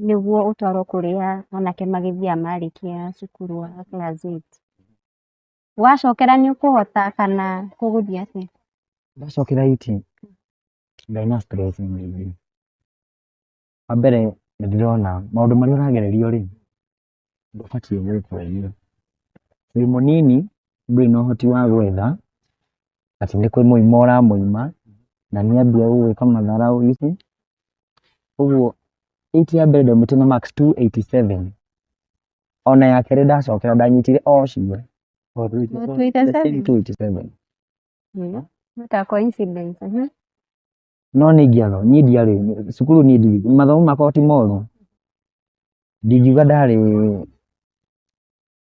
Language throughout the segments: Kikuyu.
Nĩguo ũtwarwo kũrĩa anake magĩthiaga marĩkia cukuru wa class 8. Wacokera nĩ ũkũhota kana gũgũthiĩ atĩa? Ndacokera eight, ndarĩ na stress nyingĩ. Wa mbere nĩ ndĩrona maũndũ marĩa ũragererio rĩ, ndũbatiĩ gwĩka ũguo. Wĩ mũnini ndũrĩ na ũhoti wa gwetha, atĩ nĩ kũmũima ũramũima, na nĩ ambia gũgwĩka matharaũ you see. Ũguo eight ya mbere ndaumĩte na marks 287. Ona ya kerĩ ndacokera ndanyitire o cio. O The same 287? 287. Not a coincidence. No nĩ ingĩatho niĩ ndiarĩ cukuru, niĩ mathomo makwa ti moru, ndingiuga ndarĩ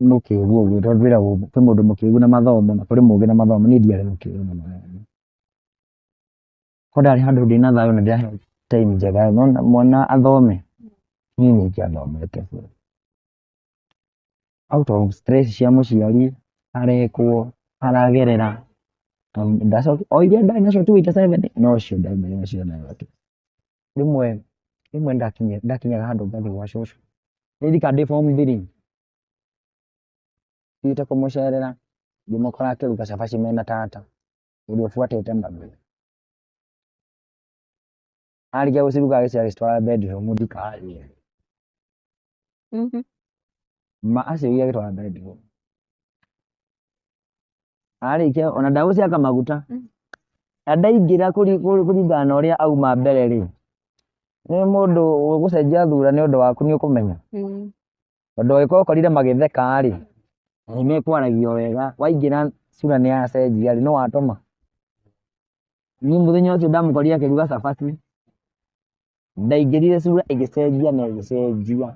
mũkĩgu ũguo, tondũ twĩragwo kwĩ mũndũ mũkĩgu na mathomo na kũrĩ mũgĩ na mathomo. Niĩ ndiarĩ mũkĩgu na mathomo. Ko ndarĩ handũ ndĩna thayũ na ndĩraheo time njega no mwana athome, niĩ nĩ ingĩathomete biũ. Out of stress cia mũciari arekwo aragerera, ndacoki o iria ndarĩ nacio 287 nocio ndaumire nacio nayo. Rĩmwe rĩmwe ndakinyaga handũ ngathiĩ gwa cũcũ, nĩ ndĩ form 3, thiĩte kũmũcerera, ngĩmũkora akĩruga cabaci mena tata ũrĩa ũbuatĩte mami. Arĩkia gũciruga agĩcitwara bedroom ndikarĩe. Ma acirugire agĩtwara bedroom. Arĩkia ona ndagũciaka maguta. Na ndaingĩra kũringana na ũrĩa auma mbere rĩ, nĩ mũndũ ũgũcenjia thura nĩ ũndũ waku, nĩ ũkũmenya. Tondũ angĩkorwo ũkorire magĩtheka rĩ, na nĩ mekwaragia o wega, waingĩra sura nĩ yacenjia rĩ, no watũma. Niĩ mũthenya ũcio ndamũkorire akĩruga cabaci, ndaingĩrire sura ĩgĩcenjia na ĩgĩcenjia.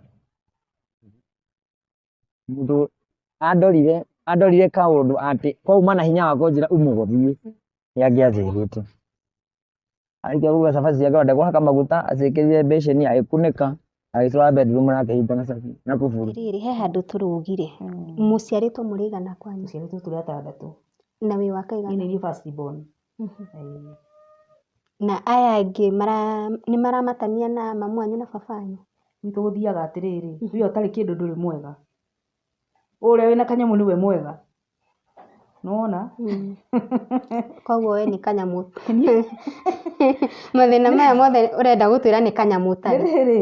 Mũndũ andorire kaũndũ atĩ kwauma na hinya wa kũnjĩra uma ũthiĩ, nĩ angĩanjĩrĩte. Arĩkia kũruga cabaci ciake ona ndekũhaka maguta, aciĩkĩrire mbĩcĩni agĩkunĩka, agĩcitwara bedroom na akĩhinga na cabi na kuburi. Atĩrĩrĩ, he handũ tũrũgire. Mũciarĩtwo mũrĩ aigana kwanyu? Tũciarĩtwo tũrĩ atandatũ. Na wĩ wa Niĩ kaigana? nĩ niĩ first born. Ĩĩ. Na aya angĩ nĩ maramatania na mamu wanyu na baba wanyu? Gwitũ gũthiaga atĩrĩrĩ, we ũtarĩ kĩndũ ndũrĩ mwega. Ũrĩa wĩna kanyamũ nĩwe mwega. Nĩwona? Koguo we nĩ kanyamũ. Mathĩna maya mothe ũrenda gũtwĩra nĩ kanyamũ ũtarĩ. Rĩrĩ,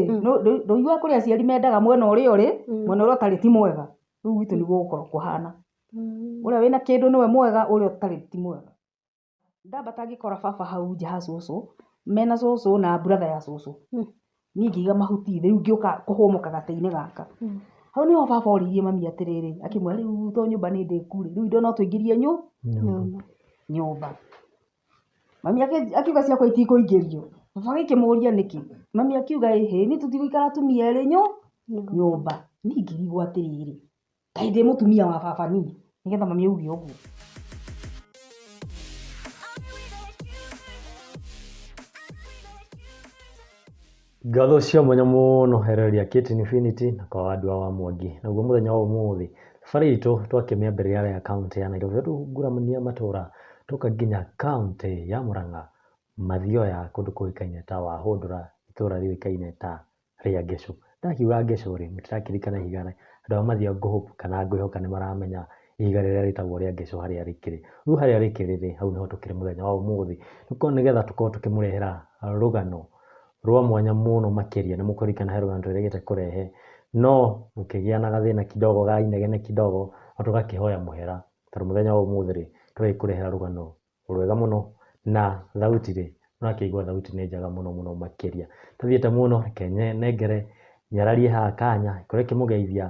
ndũiguaga kũrĩ aciari mendaga mwena ũrĩa ũrĩ, mwena ũrĩa ũtarĩ ti mwega. Rĩu gwitũ nĩguo gũkoragwo kũhana. Ũrĩa wĩna kĩndũ nĩwe mwega, ũrĩa ũtarĩ ti mwega. Ndambata ngĩkora baba hau nja ha cũcũ, mena cũcũ na brother ya cũcũ. Niĩ ngĩiga mahuti thĩ, rĩu ngĩũka kũhũmũka gatĩ-inĩ gaka. Hau nĩho baba oririe mami atĩrĩrĩ, akĩmwĩra rĩu to nyũmba nĩ ndĩku rĩ, rĩu indo no tũingĩrie nyũmba. Mami akiuga ciakwa itikũingĩrio. Baba agĩkĩmũria nĩkĩ. Mami akiuga ĩhĩ, niĩ tũtigũikara atumia erĩ nyũmba. Niĩ ngĩrigwo atĩrĩrĩ, kaĩ ndĩ mũtumia wa baba niĩ, nĩgetha mami auge ũguo. Ngatho cia mwanya mũno eroreria Kate Infinity na kwa Wandua wa Mwangi. Naguo mũthenya wa ũmũthĩ thabarĩ itũ twakĩmĩambĩrĩria harĩa kaũntĩ ya Nairobi, tũngurania matũra tũka nginya kaũntĩ ya Murang'a, Mathioya, kũndũ kũĩkaine ta Wahũndũra, itũra rĩũĩkaine ta rĩa Ngecũ. Ndakiuga Ngecũ rĩ, mũtirakĩririkana ihiga, andũ a Mathioya ngũhope kana ngwĩhoka nĩ maramenya ihiga rĩrĩa rĩtagwo rĩa Ngecũ harĩa rĩkĩrĩ. Rĩu harĩa rĩkĩrĩ rĩ, hau nĩho tũkĩrĩ mũthenya wa ũmũthĩ, nĩgetha tũkorwo tũkĩmũrehera rũgano rwa mwanya mũno makĩria. Nĩ mũkũririkana he rũgano twĩrĩgĩte kũrehe, no gũkĩgĩa na gathĩna kidogo ga inegene kidogo, no tũgakĩhoya mũhera tondũ mũthenya wa ũmũthĩ rĩ, tũgĩkũrehera rũgano rwega mũno na thauti rĩ, ũrakĩigua thauti nĩ njega mũno mũno makĩria. Tũthiĩte mũno, reke nengere nyararie haha kanya ĩkorwo ĩkĩmũgeithia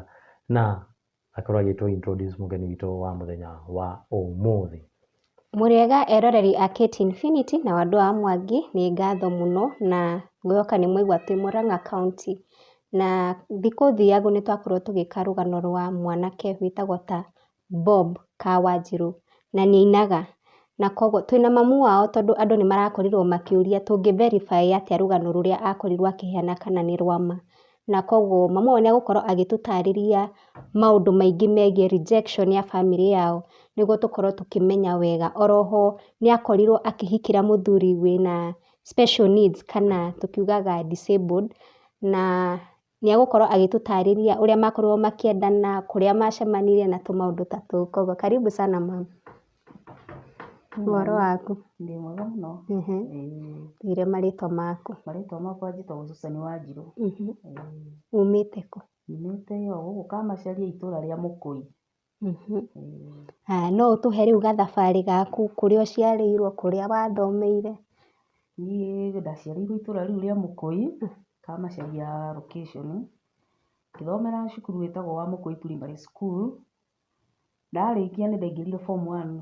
na akorwo agĩtwo introduce mũgeni witũ wa mũthenya wa ũmũthĩ. Mũrĩega eroreri a Kate Infinity na Wandua wa Mwangi, nĩ ngatho mũno na ngwĩhoka nĩ mwaigua twĩ Murang'a County. Na thikũ thiagu nĩ twakorwo tũgĩka rũgano rwa mwanake wĩtagwo ta Bob Kawanjirũ na nĩ ainaga. Na koguo twĩna mamu wao tondũ andũ nĩ marakorirwo makĩũria tũngĩ verify atĩa rũgano rũrĩa akorirwo akĩheana kana nĩ rwa ma. Na koguo mamu wao nĩ egũkorwo agĩtũtarĩria maũndũ maingĩ megiĩ rejection ya bamĩrĩ yao nĩguo tũkorwo tũkĩmenya wega. Oroho nĩ akorirwo akĩhikĩra mũthuri wĩna special needs kana tũkiugaga disabled. Na nĩ egũkorwo agĩtũtarĩria ũrĩa makorirwo makĩendana, kũrĩa macemanirie na tũmaũndũ ta tũu. Koguo karibu sana mama. Ũhoro waku? Ndĩ mwega mũno. Twĩre marĩtwa maku. Marĩtwa makwa njĩtagwo Susan Wanjirũ. Umĩte kũ? Nyumĩte o gũkũ Kamacharia itũra rĩa Mũkũi. Haya, no ũtũhe rĩu gathabarĩ gaku kũrĩa ũciarĩirwo, kũrĩa wathomeire. Niĩ ndaciarĩirwo itũra rĩu rĩa Mũkũi, Kamacharia location. Ngĩthomera cukuru wĩtagwo wa Mũkũi Primary School. Ndarĩkia nĩ ndaingĩrire form one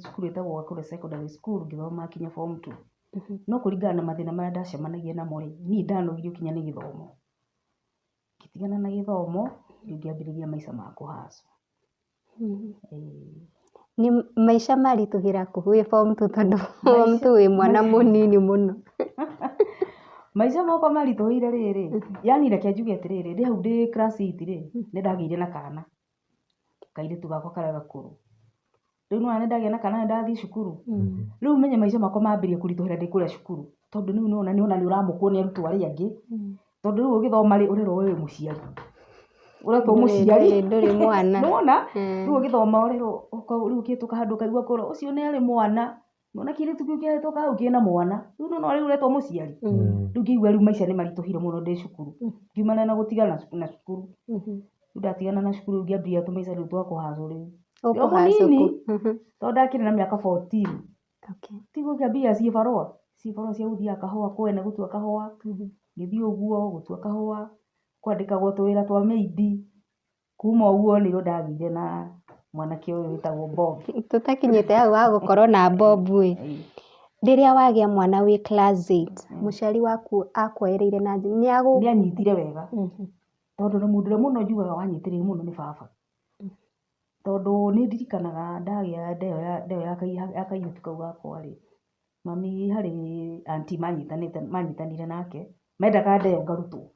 cukuru ĩtagwo Gakũre Secondary School ngĩthoma nginya form two. No kũringana na mathĩna marĩa ndacemanagia namo rĩ, niĩ ndanogirio nginya nĩ gĩthomo. Ngĩtigana na gĩthomo, rĩu ngĩambĩrĩria maica ma kũ hustle. Nĩ maica maritũhĩra kũ wĩ form two tondũ form two wĩ mwana mũnini mũno? Maica makwa maritũhĩire rĩrĩ, yaani reke njuge atĩrĩrĩ, ndĩ hau ndĩ class eight rĩ, nĩ ndagĩire na kana, kairĩtu gakwa karĩa gakũrũ. Rĩu nĩ wona nĩ ndagĩa na kana nĩ ndathiĩ cukuru, rĩu ũmenye maica makwa mambĩrĩria kũritũhĩra ndĩ kũrĩa cukuru, tondũ rĩu nĩ wona nĩ ũramũkwo nĩ arutwo arĩa angĩ, tondũ rĩu ũgĩthoma rĩ, ũrerwo we wĩ mũciari, ũretwo mũciari, Ndũrĩ mwana. Nĩ wona, rĩu ũgĩthoma ũrerwo, rĩu ũkĩhĩtũka handũ ũkaigua kũrwo ũcio nĩ arĩ mwana, nĩ wona kĩirĩtu kĩu kĩahĩtũka hau kĩna mwana, rĩu nĩ wona rĩu ũretwo mũciari, rĩu ngĩigua rĩu maica nĩ maritũhire mũno ndĩ cukuru, ngiumana na gũtigana na cukuru, rĩu ndatigana na cukuru rĩu ngĩambĩrĩria tũmaica rĩu twa kũ hustle rĩu, ndĩ o mũnini, tondũ ndakĩrĩ na mĩaka 14, tiguo ngĩambia cibarũa, cibarũa cia gũthiaga kahũa kwene gũtua kahũa, ngĩthiĩ ũguo gũtua kahũa, kwandĩkagwo tũwĩra twa maid, kuma ũguo nĩguo ndagĩire na mwanake ũyũ wĩtagwo Bob. Tũtakinyĩte hau ha gũkorwo na Bob ĩ, rĩrĩa wagĩa mwana wĩ class eight, mũciari waku akuoereire na nĩ anyitire wega, tondũ na mũndũ ũrĩa mũno njugaga wanyitĩrĩire mũno nĩ baba, tondũ nĩ ndirikanaga ndagĩa nda ĩyo ya kairĩtu kau gakwa rĩ, mami harĩ aunty manyitanire nake, mendaga nda ĩyo ngarutwo.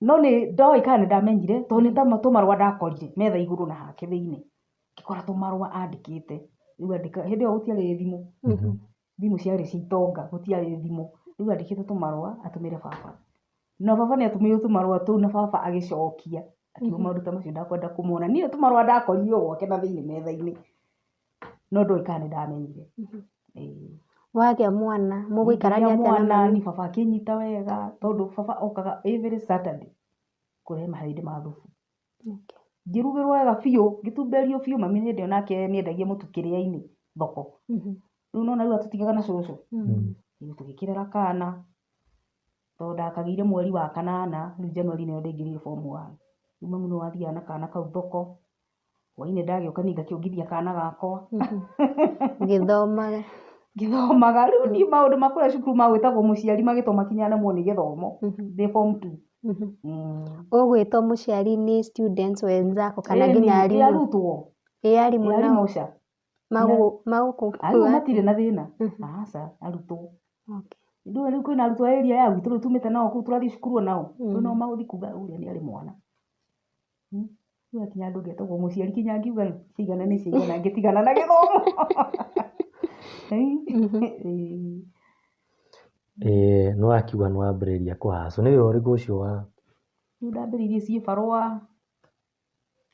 No nĩ ndoĩ kana nĩ ndamenyire tondũ nĩ ta tũmarũa ndakorire metha igũrũ na hake thĩinĩ, ngĩkora tũmarũa andĩkĩte, rĩu andĩka, hĩndĩ ĩyo gũtiarĩ thimũ, thimũ ciarĩ cia itonga gũtiarĩ thimũ, rĩu andĩkĩte tũmarũa atũmĩre baba. Na baba nĩ atũmĩirwo tũmarũa tũu na baba agĩcokia, akiuga maũndũ ta macio ndakwenda kũmona. Niĩ tũmarũa ndakorire o gwake na thĩinĩ metha-inĩ, no ndoĩ kana nĩ ndamenyire. Wagĩa mwana mũgũikarania Ngĩgĩa atĩa na mwana mami? ni baba akĩnyita wega tondũ baba okaga every Saturday kũrehe mahĩndĩ ma thubu. Ngĩrugĩrwo wega biũ, ngĩtumberio biũ, mami hĩndĩ ĩyo nake nĩ endagia mũtu kĩrĩa-inĩ thoko. Rĩu nĩwona rĩu atũtigaga na cũcũ. Rĩu tũgĩkĩrera kana, tondũ ndakagĩire mweri wa kanana, rĩu January nĩyo ndaingĩrire form one. Rĩu mami nĩwe wathiaga na kana kau thoko, hwainĩ ndagĩũka niĩ ngakĩongithia kana gakwa. Ũgĩthomaga. Ngĩthomaga, rĩu niĩ maũndũ ma kũrĩa cukuru ma gwĩtagwo mũciari magĩtũma nginya nemwo nĩ gĩthomo ndĩ form two. Ũgwĩtwo mũciari nĩ students wenzako kana Ĩni, nginya ĩ arimũ? arutwo. Ĩ arimũ Ĩ nao? arimũ ca. Magũkũkua Arimũ matirĩ na thĩna. Aca, arutwo. Ndũĩ rĩu kwĩna arutwo a area ya gwitũ rĩu tumĩte nao kũu tũrathiĩ cukuru onao. Rĩu nao magũthiĩ kuga ũrĩa nĩ arĩ mwana. Rĩu hakinya handũ ngetagwo mũciari nginya ngiuga ciaigana nĩ ciaigana ngĩtigana na gĩthomo. Ĩĩ nĩ wakiuga nĩ wambĩrĩria kũ hustle. Nĩ wĩra ũrĩkũ ũcio wa? Rĩu ndambĩrĩirie cibarũa,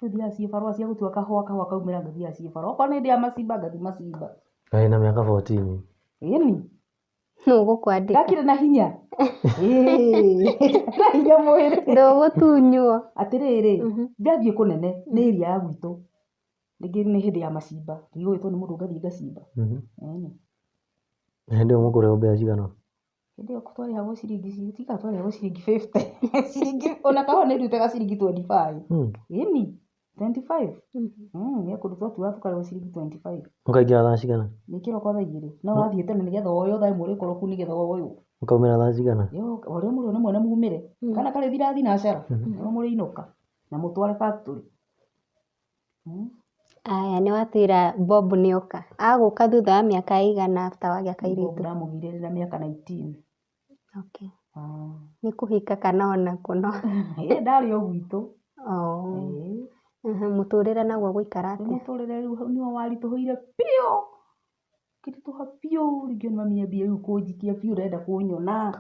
rĩu thiaga cibarũa cia gũtua kahũa, kahũa kaumĩra ngathiaga cibarũa. Okorwo nĩ hĩndĩ ya macimba ngathiĩ macimba. Na wĩna mĩaka 14? Ĩni. Nũ ũgũkwandĩka? Ndakĩrĩ na hinya. Ĩĩ, na hinya mwĩrĩ. Ndũgũtunywo. Atĩrĩrĩ, ndathiĩ kũnene nĩ area ya gwitũ. Rĩngĩ nĩ hĩndĩ ya macimba, ndigũgĩtwo nĩ mũndũ ngathiĩ ngacimba. Ĩni. Na hĩndĩ ĩyo mũkũrĩhwo mbeca cigana? Hĩndĩ ĩyo twarĩhagwo ciringi, tika twarĩhagwo ciringi 50. Ciringi, ona kahũa nĩ ndutaga ciringi 25. Ĩni, 25. He kũndũ twatuaga tũkarĩhwo ciringi 25. Mũkaingĩra thaa cigana? Nĩ kĩroko thaa igĩrĩ. No ũrathiĩ tene nĩgetha woywo thaa ĩmwe ũrĩkorwo kũu nĩgetha woywo. Mũkaumĩra thaa cigana? Yo, o ũrĩa mũrĩona mwene mumĩre. Kana karĩ thinacara, no mũrĩinũka na mũtware factory. Aya, nĩ watwĩra Bob nĩ oka. Agũka thutha wa mĩaka ĩigana after wagĩa Bob kairĩtu? ndamũgĩire na mĩaka 19. Okay. Nĩ kũhika kana ona kũ no? Ĩ ndarĩ o gwitũ. Oh. Ĩĩ. Mũtũrĩre naguo gũikara atĩa? Mũtũrĩre rĩu hau nĩho waritũhĩire biũ. Ũkĩritũha biũ, rĩngĩ mami ambia rĩu kũnjikia biũ ndenda kũnyona.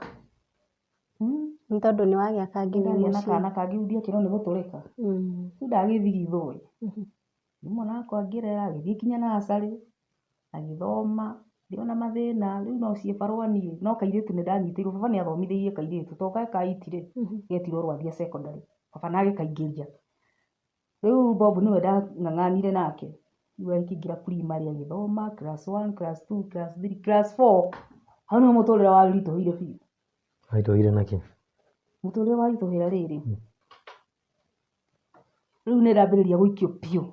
Nĩ tondũ nĩ wagĩa kangĩ wĩ Ndagĩa na mũciĩ. kana kangĩ rĩu ndiakĩrwo nĩ gũtũrĩka. Rĩu ndagĩthigithwo ĩ. Rĩu mwana wakwa ngĩrera agĩthiĩ nginya nursery, agĩthoma, ndĩona mathĩna, rĩu no ciĩbarũa niĩ, no kairĩtu nĩ ndanyitĩirwo, baba nĩ athomithĩirie kairĩtu, to ge ka eight rĩ, getirwo Rwathia Secondary, baba na agĩkaingĩria. Rĩu Bob nĩwe ndang'ang'anire nake, rĩu agĩkĩingĩra primary agĩthoma class 1, class 2, class 3, class 4, hau nĩho mũtũrĩre waritũhĩire biũ. Waritũhĩire nakĩ? Mũtũrĩre waritũhĩra rĩrĩ, rĩu nĩ ndambĩrĩria gũikio biũ.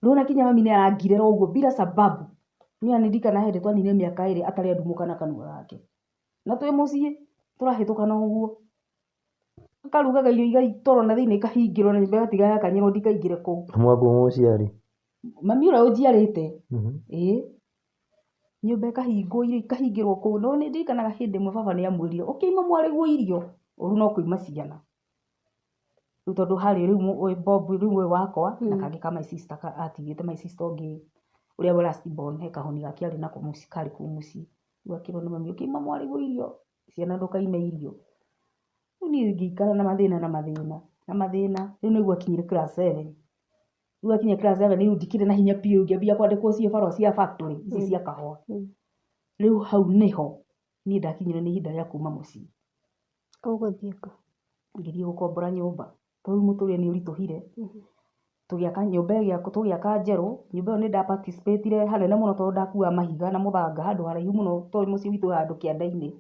Rĩu ona kinya mami nĩ arangirĩra ũguo bila sababu. Niĩ ona ndirikana hĩndĩ twaninire mĩaka ĩrĩ atarĩ andumũka na kanua gake. Na twĩ mũciĩ tũrahĩtũkana ũguo. Akarugaga irio igaitũrwo na thĩinĩ ikahingĩrwo na nyũmba ĩgatiga yakanyĩrwo ndikaingĩre kũu. Mwaku mũciari? Mami ũrĩa ũnjiarĩte. Ĩĩ. Nyũmba ĩkahingwo irio ikahingĩrwo kũu. No nĩ ndirikanaga hĩndĩ ĩmwe baba nĩ amwĩrire ũkĩima mwarĩguo irio, ũru no kũima ciana. Rĩu tondũ harĩ rĩu Bob rĩu ũyũ wakwa na kangĩ ka my sister atigĩte my sister ũngĩ ũrĩa wa last born he kahoni gake arĩ nako mũciĩ karĩ kũu mũciĩ. Rĩu akĩrwo nĩ mami ũkĩima mwarĩguo irio, ciana ndũkaime irio. Rĩu niĩ ngĩikara na mathĩna na mathĩna na mathĩna, rĩu nĩguo akinyire class 7. Rĩu akinya class 7 rĩu ndikĩrĩ na hinya biũ ngĩambia kwandĩkwo cibarũa cia factory ici cia kahũa. Rĩu hau nĩho niĩ ndakinyirwo nĩ ihinda rĩa kuma mũciĩ. Ũgũthiĩ kũ? Ngĩthiĩ gũkombora nyũmba, tondũ rĩu mũtũrĩre nĩ ũritũhire. Tũgĩaka nyũmba ĩgĩakwo, tũgĩaka njerũ, nyũmba ĩyo nĩ nda participate ire hanene mũno tondũ ndakuaga mahiga na mũthanga handũ haraihu mũno tondũ mũciĩ witũ wĩ handũ kĩanda-inĩ.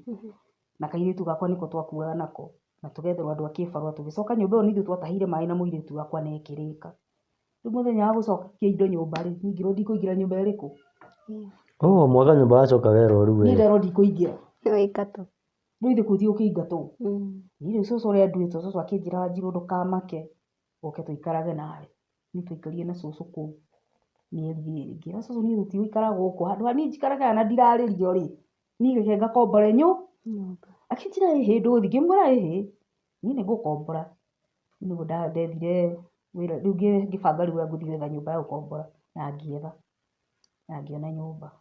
Na kairĩtu gakwa nĩko twakuaga nako, na tũgetherwo andũ a kĩbarũa. Tũgĩcoka nyũmba ĩyo nĩ ithuĩ twatahire maĩ na mũirĩtu wakwa na ĩkĩrĩka. Rĩu mũthenya wa gũcokia indo nyũmba rĩ, niĩ ngĩrwo ndikũingĩra nyũmba ĩrĩkũ? Oh, mwaka nyũmba wacoka werwo rĩu Niĩ we. nderwo ndikũingĩra. Nĩ waingatwo. Rĩu ithuĩ kũu ti gũkĩingatwo. Niĩ rĩu cũcũ ũrĩa nduĩtwo, cũcũ akĩnjĩra Wanjirũ ndũkamake, ũke tũikarage nawe. Niĩ twaikarire na cũcũ kũu mĩeri ĩrĩ. Ngĩra cũcũ niĩ tũtigũikara gũkũ, handũ ha niĩ njikarage haha na ndirarĩrio rĩ, niĩ reke ngakombore Nyũmba. Akĩnjĩra ĩhĩ ndũgũthiĩ, ngĩmwĩra ĩhĩ, niĩ nĩ ngũkombora. Rĩu nĩguo ndethire wĩra, rĩu ngĩbanga rĩu ũrĩa ngũthiĩ gwetha nyũmba ya gũkombora, na ngĩetha, na ngĩona nyũmba.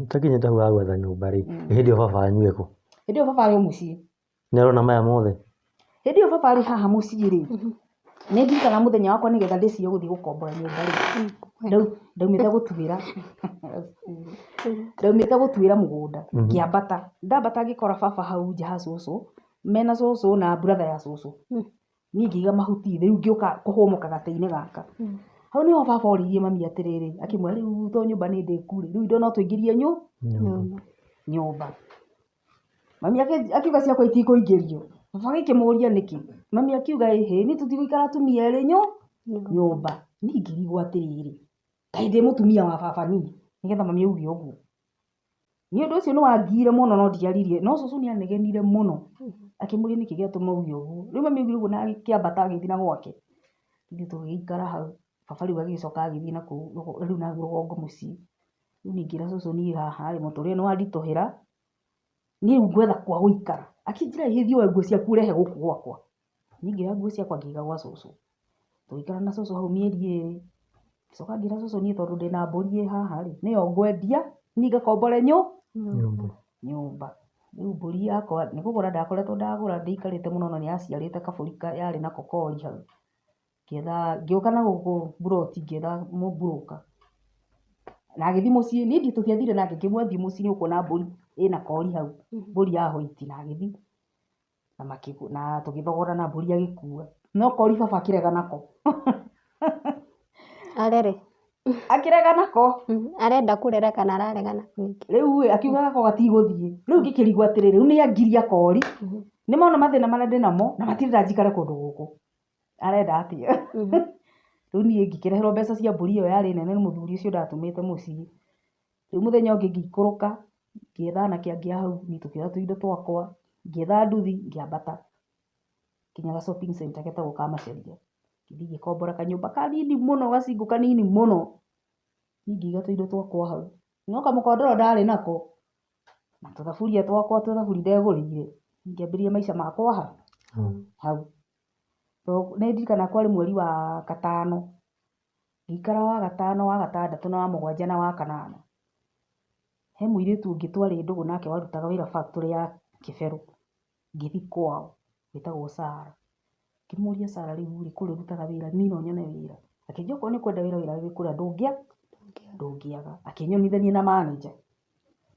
Takinyĩte hau ha gwetha nyũmba rĩ, hĩndĩ ĩyo baba wanyu ekũ? Hĩndĩ ĩyo baba arĩ o mũciĩ. Nĩ arona maya mothe? Hĩndĩ ĩyo baba arĩ haha mũciĩ rĩ, nĩ ndirikanaga mũthenya wakwa nĩgetha ndĩcirie gũthiĩ gũkombora nyũmba rĩ, ndaumĩte gũtuĩra. Ndaumĩte gũtuĩra mũgũnda, ngĩambata. Ndambata ngĩkora baba hau nja ha cũcũ, mena cũcũ na brother ya cũcũ. Niĩ ngĩiga mahuti thĩ, rĩu ngĩũka kũhũmũka gatĩ-inĩ gaka. Hau nĩho baba oririe mami atĩrĩrĩ, akĩmwĩra rĩu to nyũmba nĩ ndĩku rĩ, rĩu indo no tũingĩrie nyũmba. Mami akiuga ciakwa itikũingĩrio. Baba agĩkĩmũria nĩkĩ. Mami akiuga ĩhĩ, niĩ tũtigũikara atumia erĩ nyũmba. Niĩ ngĩrigwo atĩrĩrĩ, kaĩ ndĩ mũtumia wa baba niĩ, nĩgetha mami auge ũguo. Niĩ ũndũ ũcio nĩ wangiire mũno no ndiaririe, no cũcũ nĩ anegenire mũno. Akĩmũria nĩkĩ gĩatũma auge ũguo. Rĩu mami augire ũguo na agĩkĩambata agĩthiĩ na gwake. Ithuĩ tũgĩgĩikara hau. Baba rĩu agĩgĩcoka agĩthiĩ na kũu rĩu na rũgongo mũciĩ. Rĩu niĩ ngĩra cũcũ niĩ haha rĩ, mũtũrĩre nĩ wanditũhĩra, niĩ rĩu ngwetha kwa gũikara. Akĩnjĩra ĩhĩ thiĩ woe nguo ciaku ũrehe gũkũ gwakwa. Niĩ ngĩoya nguo ciakwa ngĩiga gwa cũcũ. Tũgĩikara na cũcũ hau mĩeri ĩrĩ. Ngĩcoka ngĩra cũcũ niĩ tondũ ndĩna mbũri ĩ haha rĩ, nĩyo ngwendia, niĩ ngakombore nyũmba. Rĩu mbũri yakwa nĩ kũgũra ndakoretwo ndagũra ndĩikarĩte mũno no nĩ yaciarĩte kabũri yarĩ nako kori hau. Ngĩetha, ngĩũka na gũkũ mburoti ngĩetha mũmburũka. Na agĩthiĩ mũciĩ, niĩ tũtiathire nake, ngĩmwĩra thiĩ mũciĩ nĩ ũkuona mbũri ĩna kori hau, mbũri ya white na agĩthiĩ. Na na tũgĩthogorana mbũri agĩkua. No kori baba akĩrega nako. Arere. Akĩrega nako. Arenda kũrera kana ararega nako nĩkĩ? Rĩu ĩ, akiuga gako gatigũthiĩ. Rĩu ngĩkĩrigwo atĩrĩrĩ, rĩu nĩ angiria kori. Nĩ mona mathĩna marĩa ndĩnamo na matirenda njikare kũndũ gũkũ. Arenda atĩa? Rĩu niĩ ngĩkĩreherwo mbeca cia mbũri ĩyo yarĩ nene nĩ mũthuri ũcio ndatũmĩte mũciĩ. Rĩu mũthenya ũngĩ ngĩikũrũka, ngĩetha anake angĩ a hau, niĩ tũkĩoya tũindo twakwa, ngĩetha nduthi, ngĩambata. Nginya ga shopping center getagwo Kamacharia. Ngĩthiĩ ngĩkombora kanyũmba kanini mũno, gacingũ kanini mũno. Niĩ ngĩiga tũindo twakwa hau. No kamũkondoro ndarĩ nako, na tũthaburia twakwa tũthaburi ndegũrĩire. Ngĩambĩrĩria maica makwa hau. Nĩ ndirikanaga kwarĩ mweri wa gatano. Ngĩikara wa gatano, wa gatandatũ na wa mũgwanja na wa kanana. He mũirĩtu ũngĩ twarĩ ndũgũ nake warutaga wĩra factory ya Kĩberũ. Ngĩthiĩ kwao. Wĩtagwo Sarah. Ngĩmũria Sarah rĩu rĩ, kũrĩa ũrutaga wĩra niĩ no nyone wĩra? Akĩnjĩra okorwo nĩ ũkwenda wĩra, wĩra wĩ kũrĩa ndũngĩaga. Akĩnyonithania na manager.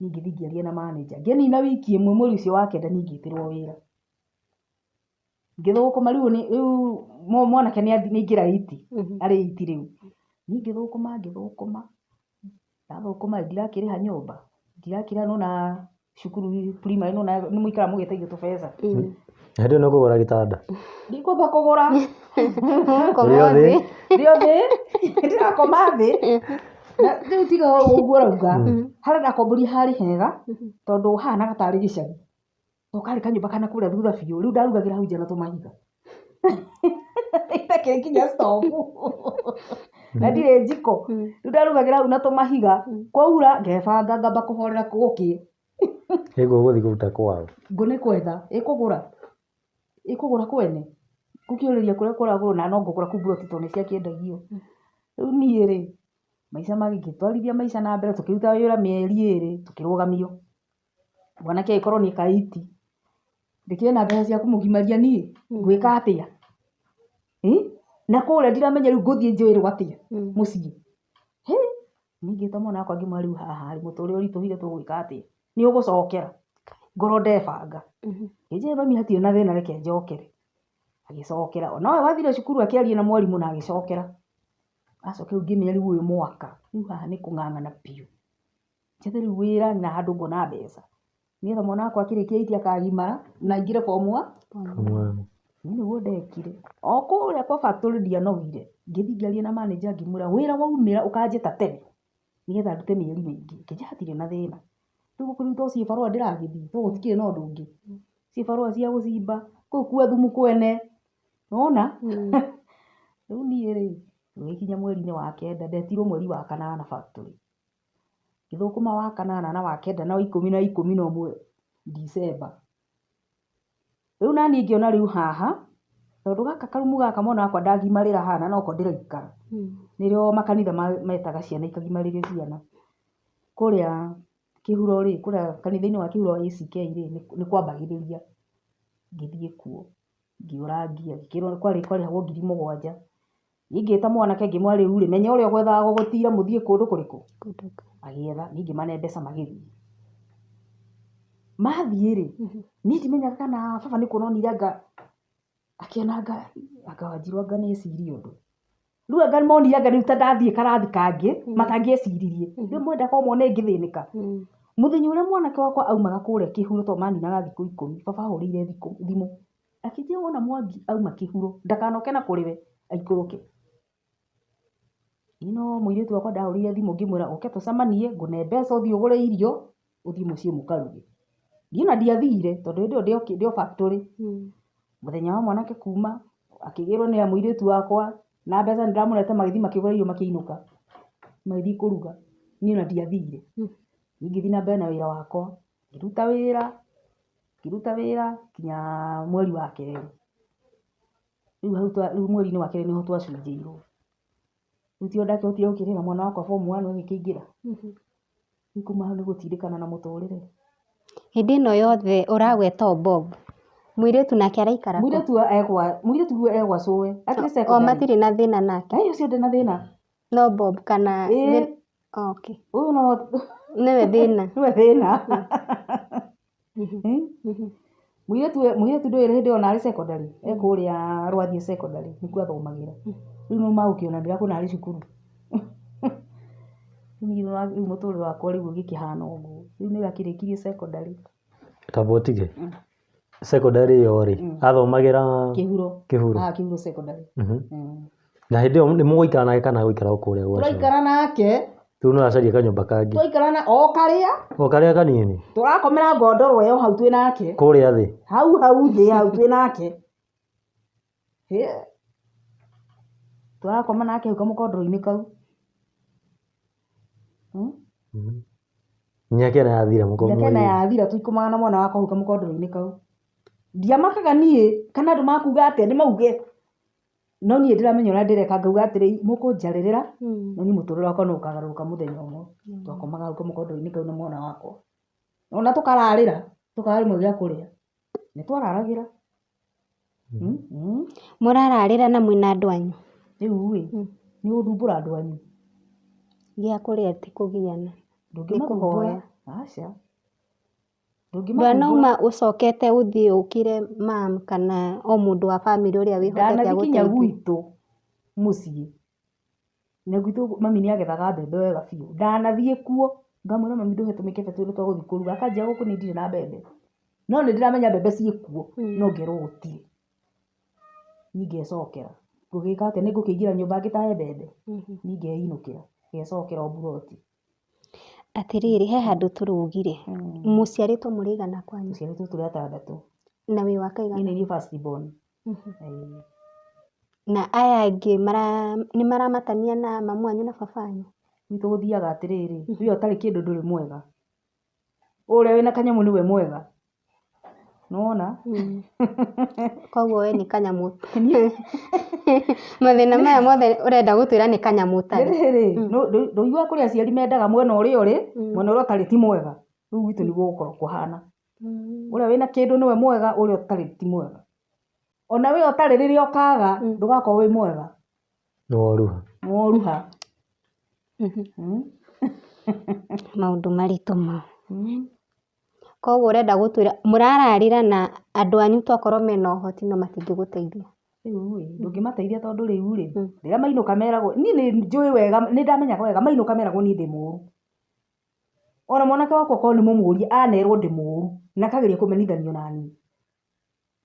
Niĩ ngĩthiĩ ngĩaria na manager. Ngĩnina wiki ĩmwe mweri ũcio wa kenda niĩ ngĩtĩrwo wĩra. Ngĩthũkũma rĩu rĩu mwanake nĩ aingĩra eight, arĩ eight rĩu. Niĩ ngĩthũkũma ngĩthũkũma, ndathũkũma ĩ ndirakĩrĩha nyũmba, ndirakĩrĩha nĩ wona cukuru primary nĩ wona nĩ mũikaraga mũgĩtagio tũbeca. Hĩndĩ ĩyo nĩ ũkũgũra gĩtanda? Ndikwamba kũgũra. Ũrĩ o thĩ? Ndĩ o thĩ, ndĩrakoma thĩ. Na rĩu tiga ũguo ũrauga, harĩa ndakomborire harĩ hega tondũ hahanaga tarĩ gĩcagi. To karĩ kanyũmba kana kũrĩa thutha biũ, rĩu ndarugagĩra hau nja na tũmahiga. Itakĩrĩ nginya stovu na ndirĩ njiko. Rĩu ndarugagĩra hau na tũmahiga, kwaura ngebanga ngamba kũhorera gũkĩe. Nĩguo ũgũthiĩ kũruta kwao? Ngũ nĩ kwetha, ĩkũgũra, ĩkũgũra kwene, ngũkĩũrĩria kũrĩa kũragũrwo na no ngũgũra kũu mburoti tondũ nĩ ciakĩendagio. Rĩu niĩ rĩ, maica magĩtwarithia maica na mbere tũkĩruta wĩra mĩeri ĩrĩ tũkĩrũgamio. Mwanake agĩkorwo nĩ kaiti, ndĩkĩrĩ na mbeca cia kũmũgimaria niĩ, ngwĩka atĩa? Ĩ na kũrĩa ndiramenya rĩu ngũthiĩ njĩrwo atĩa mũciĩ. Hĩ, niĩ ngĩta mwana wakwa ngĩmwĩra rĩu haha rĩ, mũtũrĩre ũritũhire tũgwĩka atĩa? Nĩ ũgũcokera? Ngorwo ndebanga. Ngĩnjĩra mami hatirĩ na thĩna reke njokere. Agĩcokera, nowe wathire cukuru akĩaria na mwarimũ na agĩcokera. Acoka rĩu ngĩmenya rĩu ũyũ mwaka, rĩu haha nĩ kũng'ang'ana biũ. Njethe rĩu wĩra na handũ ngona mbeca. Nĩgetha mwana wakwa akĩrĩkia eight akagimara na aingĩre form one. Niĩ nĩguo ndekire. O kũrĩa kwa factory ndianogire. Ngĩthiĩ ngĩaria na manager ngĩmwĩra wĩra waumĩra ũkanjĩta tene nĩgetha ndute mĩeri mĩingĩ. Akĩnjĩra hatirĩ na thĩna. Rĩu gũkũ rĩu to cibarũa ndĩragĩthiĩ to gũtikĩrĩ na ũndũ ũngĩ. Cibarũa cia gũcimba, gũkua thumu kwene. Nĩwona? Rĩu niĩ rĩ, gũgĩkinya mweri-inĩ wa kenda, ndetirwo mweri wa kanana factory. Ngĩthũkũma wa kanana na wa kenda na wa ikũmi na 11 December. Rĩu naniĩ ngĩona rĩu haha, tondũ gaka karumu gaka mwana wakwa ndagimarĩra haha na noko ndĩraikara, nĩrĩo makanitha metaga ciana ikagimarĩrio ciana. Kũrĩa kĩhuro rĩ, kũrĩa kanitha-inĩ wa kĩhuro ACK rĩ, nĩ kwambagĩrĩria. Ngĩthiĩ kuo, ngĩũra ngia, ngĩkĩrwo kwarĩhagwo 7,000. Niĩ ngĩta mwanake ngĩmwĩra rĩu rĩ, menya ũrĩa ũgwethaga gũgũtira mũthiĩ kũndũ kũrĩkũ? Agĩetha, niĩ ngĩmane mbeca magĩthiĩ. Mathiĩ rĩ, niĩ ndimenyaga kana baba nĩ kuona onire anga, akĩona anga, anga Wanjirũ anga nĩ eciria ũndũ. Rĩu anga monire anga rĩu ta ndathiĩ karathi kangĩ, matangĩeciririe. Rĩu mendaga o mone ngĩthĩnĩka. Mũthenya ũrĩa mwanake wakwa aumaga kũrĩa kĩhuro tondũ maninaga thikũ 10, baba ahũrĩire thimũ. Akĩnjĩra wona Mwangi auma kĩhuro ndakanoke na kũrĩ we aikũrũke. Niĩ no mũirĩtu wakwa ndahũrĩire thimũ ngĩmwĩra ũke tũcemanie ngũne mbeca ũthiĩ ũgũre irio ũthiĩ mũciĩ mũkaruge. Niĩ ona ndiathire tondũ hĩndĩ ĩyo ndĩ o factory. Mũthenya wa mwanake kuma akĩgĩrwo nĩ mũirĩtu wakwa na mbeca nĩ ndamũnete magĩthiĩ makĩgũra irio makĩinũka magĩthiĩ kũruga. Niĩ ona ndiathire. Niĩ ngĩthiĩ na mbere na wĩra wakwa ngĩruta wĩra ngĩruta wĩra nginya mweri wa kerĩ. Rĩu hau rĩu mweri-inĩ wa kerĩ nĩho twacunjĩirwo. Rĩu tiho ndakĩhotire gũkĩrĩhĩra mwana wakwa form one agĩkĩingĩra. Rĩu kuma hau nĩ gũtindĩkana na mũtũrĩre. Hĩndĩ ĩno yothe ũragweta o Bob, mũirĩtu nake araikara kũ? Mũirĩtu e gwa, mũirĩtu e gwa cũwe. Akĩrĩ O secondary. matirĩ na thĩna nake? Ĩĩ ũcio ndarĩ na thĩna. No Bob kana Ĩĩ. Okay. Ũyũ no Nĩwe thĩna. Nĩwe thĩna. Mũirĩtu mũirĩtu ndũĩ hĩndĩ ĩyo ona arĩ secondary, e kũrĩa Rwathiĩ secondary nĩkuo athomagĩra. Rĩu nĩ magũkĩonanĩra kũ na arĩ cukuru. Rĩu mũtũrĩre wakwa rĩu ũgĩkĩhana ũguo. Rĩu nĩ akĩrĩkirie secondary. Tamba ũtige. Secondary ĩyo rĩ, athomagĩra Kĩhuro. Kĩhuro. Ah, Kĩhuro secondary. Na hĩndĩ ĩyo nĩ mũgũikara nake kana gũikara o kũrĩa gwa cũwe? Tũraikara nake. Rĩu nĩ ũracaria kanyũmba kangĩ? Twaikara na o karĩa. O karĩa kanini? Tũrakomera ngondoro ĩyo hau twĩ nake. Kũrĩa thĩ? Hau hau thĩ hau twĩ nake. Hĩ. Tũrakoma nake hau kamũkondoro-inĩ kau. Mĩaka ĩna yathira mũko. Mĩaka ĩna yathira tũikomaga na mwana wakwa hau kamũkondoro-inĩ kau. Ndiamakaga niĩ kana andũ makuga atĩa nĩ mauge. No niĩ ndĩramenya ũrĩa ndĩreka ngauga atĩrĩ mũkũnjarĩrĩra no niĩ mũtũrĩre wakwa no ũkagarũrũka mũthenya ũmwe. Twakomaga hau kamũkondoro-inĩ kau na mwana wakwa. Ona tũkararĩra tũkaga rĩmwe gĩa kũrĩa. Nĩ twararagĩra. Mũrararĩra na mwĩna andũ anyu? Rĩu ĩ, nĩ ũgũthumbũra andũ anyu? Gĩa kũrĩa ti kũgiana. Ndũngĩmathumbũra. Nĩ kũhoya. Aca. Ndwanauma ũcokete ũthiĩ ũkire mam kana o mũndũ wa bamĩrĩ ũrĩa wĩhokete Ndanathiĩ kinya agũteithie? gwitũ mũciĩ, na gwitũ mami nĩ agethaga mbembe wega biũ. Ndanathiĩ kuo, ngamwĩra mami ndũhe tũmĩkebe twĩrĩ twa gũthiĩ kũruga, akanjĩra gũkũ niĩ ndirĩ na mbembe. No nĩ ndĩramenya mbembe ciĩ kuo, no ngerwo gũtirĩ. Niĩ ngecokera. Ngũgĩka atĩa? Nĩ ngũkĩingĩra nyũmba ngĩtahe mbembe? Niĩ ngeinũkĩra, ngecokera o mburoti. Atĩrĩrĩ, he handũ tũrũgire. Mũciarĩtwo mũrĩ aigana kwanyu? Tũciarĩtwo tũrĩ atandatũ. Na wĩ wa Niĩ kaigana? nĩ niĩ first born. Ĩĩ. Na aya angĩ nĩ maramatania na mamu wanyu na baba wanyu? Gwitũ gũthiaga atĩrĩrĩ, we ũtarĩ kĩndũ ndũrĩ mwega. Ũrĩa wĩna kanyamũ nĩwe mwega. Nĩwona? Koguo we nĩ kanyamũ. Mathĩna maya mothe ũrenda gũtwĩra nĩ kanyamũ ũtarĩ. Rĩrĩ, ndũiguaga kũrĩ aciari mendaga mwena ũrĩa ũrĩ, mwena ũrĩa ũtarĩ ti mwega. Rĩu gwitũ nĩguo gũkoragwo kũhana. Ũrĩa wĩna kĩndũ nĩwe mwega, ũrĩa ũtarĩ ti mwega. Ona we ũtarĩ rĩrĩa ũkaga, ndũgakorwo wĩ mwega. Nĩ woruha. Nĩ woruha. Maũndũ maritũ ma. Koguo ũrenda gũtwĩra mũrararĩra na andũ anyu tokorwo mena ũhoti no matingĩgũteithia. Rĩu ĩ, ndũngĩmateithia tondũ rĩu rĩ, rĩrĩa mainũka meragwo, niĩ nĩ njũĩ wega, nĩ ndamenyaga wega, mainũka meragwo niĩ ndĩ mũru. Ona mwanake wakwa okorwo nĩ mũmũrie, anerwo ndĩ mũru, na akageria kũmenithanio naniĩ.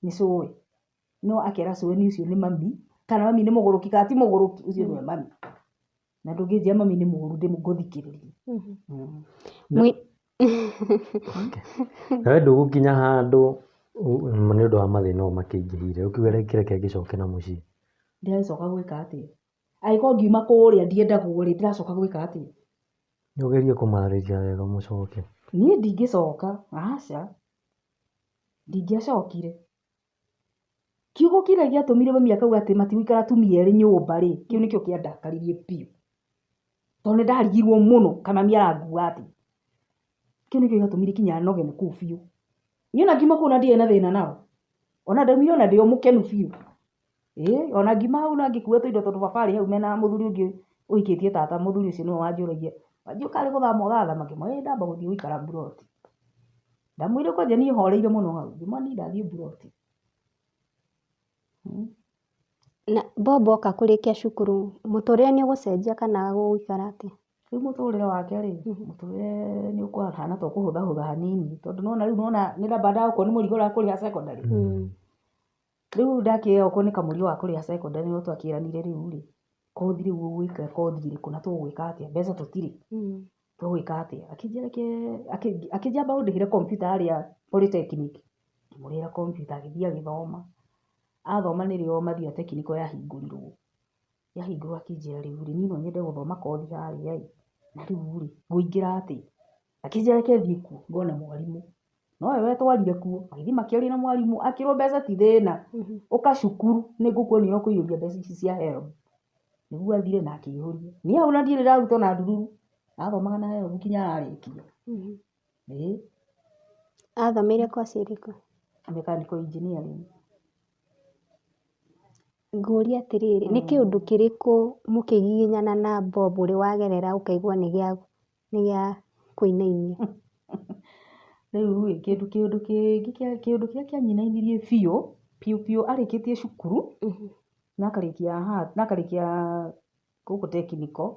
Nĩ cũĩ. No akera cũĩ nĩ ũcio nĩ mami, kana mami nĩ mũgũrũki kana ti mũgũrũki, ũcio nĩwe mami. Na ndũngĩnjĩra mami nĩ mũru ngũthikĩrĩrie. Na we ndũgũkinya handũ nĩ ũndũ wa mathĩna ũũ makĩingĩhire, ũkiuge reke ngĩcoke na mũciĩ. Ndĩragĩcoka gwĩka atĩa? Angĩkorwo ngiuma kũrĩa ndiendagwo rĩ, ndĩracoka gwĩka atĩa? Nĩ ũgerie kũmarĩria wega mũcoke. Niĩ ndingĩcoka, aca. Ndingĩacokire. Kiugo kĩrĩa gĩatũmire mami akauga atĩ matigũikara atumia erĩ nyũmba rĩ, kĩu nĩkĩo kĩandakaririe biũ. Tondũ nĩ ndarigirwo mũno kana mami arangua atĩa. Kĩu nĩkĩo gĩatũmire kinya noge nĩ kũu biũ. Niĩ ona ngiuma kũu na ndiarĩ na thĩna nao. Ona ndaumire ona ndĩ o mũkenu biũ. Ĩĩ, ona ngiuma hau na ngĩkua tũindo tondũ baba arĩ hau mena mũthuri ũngĩ ũhikĩtie tata, mũthuri ũcio nĩwe wanjũragia, wanjũĩ karĩ gũthama ũrathama? Ngĩmwĩra ĩĩ ndamba gũthiĩ gũikara mburoti. Ndamwĩrire kwanja niĩ horeire mũno hau, ngĩmwĩra niĩ ndathiĩ mburoti. Na Bob oka kũrĩkia cukuru, mũtũrĩre nĩ ũgũcenjia kana gũgũikara atĩa? Rĩu mũtũrĩre wake rĩ, mũtũrĩre nĩ ũkũhana ta ũkũhũthahũtha hanini, tondũ nĩwona rĩu nĩwona nĩ ndamba ndagũkwo nĩ mũrigo ũrĩa wa kũrĩha secondary. Rĩu ndakĩokwo nĩ kamũrigo ga kũrĩha secondary no twakĩranire rĩu rĩ, kothi rĩu ũgwĩka kothi ĩrĩkũ na tũgwĩka atĩa, mbeca tũtirĩ, tũgwĩka atĩa? Akĩnjĩra reke, akĩnjĩra amba ũndĩhĩre kompiuta harĩa polytechnic, ngĩmũrĩhĩra kompiuta agĩthiĩ agĩthoma. Athoma nĩrĩo Mathioya Technical yahingũrirwo. Yahingũrwo akĩnjĩra rĩu rĩ, niĩ no nyende gũthoma kothi harĩa ĩ, na rĩu rĩ, ngũingĩra atĩa? Akĩnjĩra reke thiĩ kuo ngone mwarimũ. Nowe wetwarire kuo, magĩthiĩ makĩaria na mwarimũ, akĩrwo mbeca ti thĩna, ũka cukuru nĩ ngũkuonia ũrĩa ũkũiyũria mbeca ici cia HELB. Nĩguo athire na akĩihũria. Niĩ hau na ndirĩ ndaruta ona ndururu, athomaga na HELB nginya ararĩkia. Ĩĩ. Athomeire koci ĩrĩkũ? Mechanical engineering. Ngũrie atĩrĩrĩ, nĩ kĩũndũ kĩrĩkũ mũkĩgiginyana na Bob ũrĩ wagerera ũkaigua nĩ gĩa kũinainia? Rĩu ĩ, kĩndũ kĩũndũ kĩngĩ kĩũndũ kĩrĩa kĩanyinainirie biũ, biũ biũ arĩkĩtie cukuru, na akarĩkia haha, na akarĩkia gũkũ technical,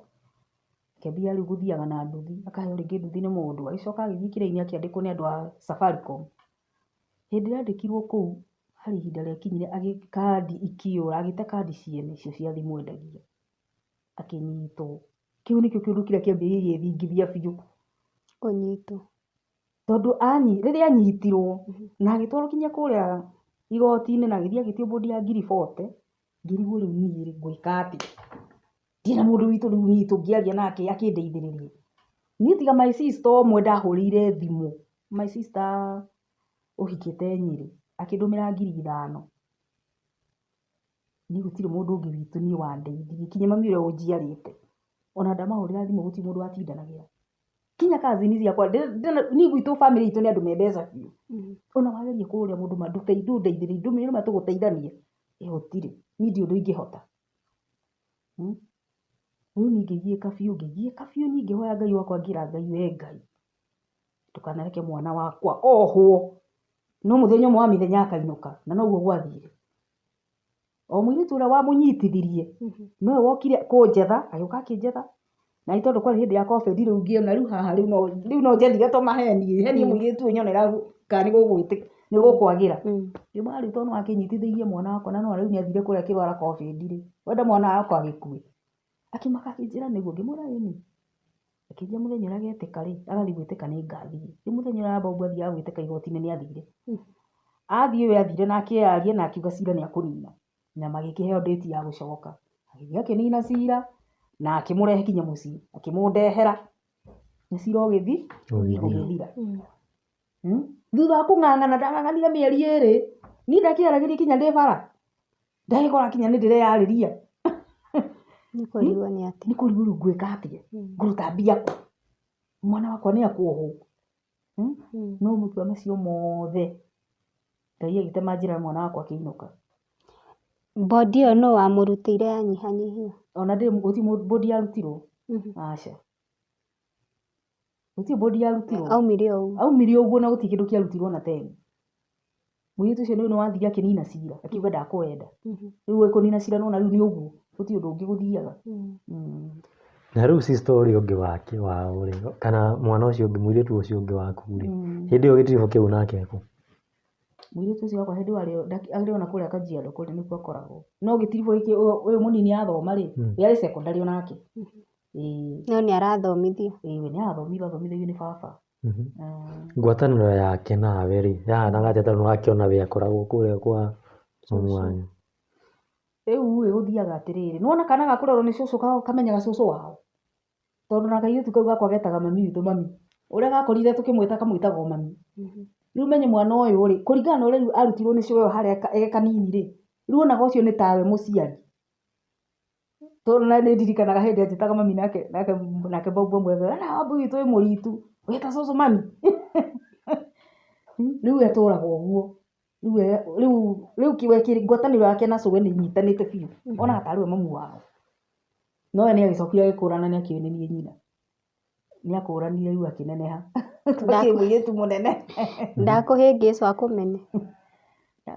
akĩambia rĩu gũthiaga na nduthi, akaheo rĩngĩ nduthi nĩ mũndũ, agĩcoka agĩthiĩ kĩrĩa-inĩ akĩandĩkwo nĩ andũ a Safaricom. Hĩndĩ ĩrĩa andĩkirwo kũu, harĩ ihinda rĩakinyire kandi ikĩũra, agĩte kandi ciene icio cia thimũ endagia, akĩnyitwo. Kĩu nĩkĩo kĩũndũ kĩrĩa kĩambĩrĩirie gĩthingithia biũ. Kũnyitwo. Tondũ rĩrĩa anyitirwo, na agĩtwarwo kinya kũrĩa igoti-inĩ na agĩthiĩ agĩtio bond ya ngiri 40, ngĩrigwo rĩu niĩ rĩ, ngwĩka atĩa? Ndirĩ na mũndũ witũ rĩu niĩ tũngĩaria nake akĩndeithĩrĩrie. Niĩ tiga my sister ũmwe ndahũrĩire thimũ, my sister ũhikĩte Nyĩrĩ, akĩndũmĩra ngiri 5. Niĩ gũtirĩ mũndũ ũngĩ witũ niĩ wandeithirie, kinya mami ũrĩa ũnjiarĩte. Ona ndamahũrĩra thimũ gũtirĩ mũndũ watindanagĩra. Kinya cousin ciakwa niĩ gwitũ bamĩrĩ itũ nĩ andũ me mbeca biũ. Ona wageria kũrĩa mũndũ ma ndũndeithĩrĩrie ndũmĩre ma tũgũteithanie, ĩ gũtirĩ. Niĩ ndirĩ ũndũ ingĩhota. Rĩu niĩ ngĩgiĩka biũ, ngĩgiĩka biũ niĩ ngĩhoya Ngai wakwa ngĩra Ngai we Ngai, ndũkanareke mwana wakwa ohwo. No mũthenya ũmwe wa mĩthenya akainũka, na noguo gwathire. O mũirĩtu ũrĩa wamũnyitithirie, nowe wokire kũnjetha, agĩũka akĩnjetha, na nĩ tondũ kwarĩ hĩndĩ ya Covid rĩu ngĩona rĩu haha rĩu no rĩu no njethire tũmaheni henie mũirĩtu ũyũ nyone kana nĩ gũkwagĩra. Ngĩmwĩra rĩu tondũ nĩ wakĩnyitithĩirie mwana wakwa na nĩwona rĩu nĩ athire kũrĩa akĩrwara Covid rĩ, wenda mwana wakwa agĩkue? Akĩmaka akĩnjĩra nĩguo, ngĩmwĩra ĩni. Akĩnjĩra mũthenya ũrĩa agetĩka rĩ, agathiĩ gwĩtĩka nĩ ngathiĩ. Rĩu mũthenya ũrĩa Bob athiaga gwĩtĩka igoti-inĩ nĩ athire. Athiĩ we athire na akĩyaria na akiuga cira nĩ akũnina. Na magĩkĩheo date ya gũcoka. Agĩthiĩ akĩnina cira na akĩmũrehe kinya mũciĩ, akĩmũndehera na cira ũgĩthi ũgĩthira. Thutha wa kũng'ang'ana ndang'ang'anire mĩeri ĩrĩ, niĩ ndakĩaragĩria kinya ndĩ bara, ndagĩkora kinya nĩ ndĩreyarĩria. Nĩ kũrigwo nĩ atĩa. Nĩ kũrigwo rĩu ngwĩka atĩa, ngũruta mbia kũ? Mwana wakwa nĩ ekuohwo. No matua macio mothe, Ngai agĩtema njĩra mwana wakwa akĩinũka. Bond ĩyo nũ wamũrutĩire yanyihanyihio? Ona ndĩrĩ gũtirĩ bond yarutirwo, aca. Gũtirĩ bond yarutirwo. Aumire o ũguo. Aumire ũguo na gũtirĩ kĩndũ kĩarutirwo ona ten. Mũirĩtu ũcio nĩ wathire akĩnina cira, akiuga ndakũwenda. Rĩu kũnina cira nĩwona rĩu nĩ ũguo, gũtirĩ ũndũ ũngĩ gũthiaga. Na rĩu sister ũrĩa ũngĩ wake wao rĩ, kana mwana ũcio ũngĩ, mũirĩtu ũcio ũngĩ waku rĩ, hĩndĩ ĩyo gĩtiribũ kĩu nake ekũ? Mũirĩtu ũcio wakwa hĩndĩ ĩyo arĩ ona kũrĩa Kajiado kũrĩa nĩkuo akoragwo. No gĩtiribũ gĩkĩ ũyũ mũnini athoma rĩ, we arĩ secondary onake. Ĩĩ. No nĩ arathomithio. Ĩĩ we nĩ arathomithio athomithagio nĩ baba. Ngwatanĩro yake nawe rĩ, yahanaga atĩa tondũ nĩwakĩona we akoragwo kũrĩa kwa mamu wanyu? Rĩu ĩ gũthiaga atĩrĩrĩ, nĩwona kana ga kũrerwo nĩ cũcũ kamenyaga cũcũ wao. Tondũ na kairĩtu kau gakwa getaga mami witũ mami. Ũrĩa gakorire tũkĩmwĩta kamwĩtaga o mami. Rĩu menye mwana ũyũ rĩ, kũringana na ũrĩa rĩu arutirwo nĩ cũwe harĩa e kanini rĩ, rĩu onaga ũcio nĩ tawe mũciari. Tondũ na nĩ ndirikanaga hĩndĩ anjĩtaga mami nake nake nake Bob amwĩraga, na Wambui witũ wĩ mũritu, wĩta cũcũ mami. Rĩu etũraga ũguo. Rĩu rĩu ngwatanĩro yake na cũwe nĩ inyitanĩte biũ. Onaga tarĩ we mamu wao. No we nĩ agĩcokire agĩkũrana nĩ akĩũĩ nĩ niĩ nyina. Nĩ akũranire rĩu akĩneneha. Twakĩrĩ mũirĩtu mũnene. Ndakũhĩngĩcwo akũmene.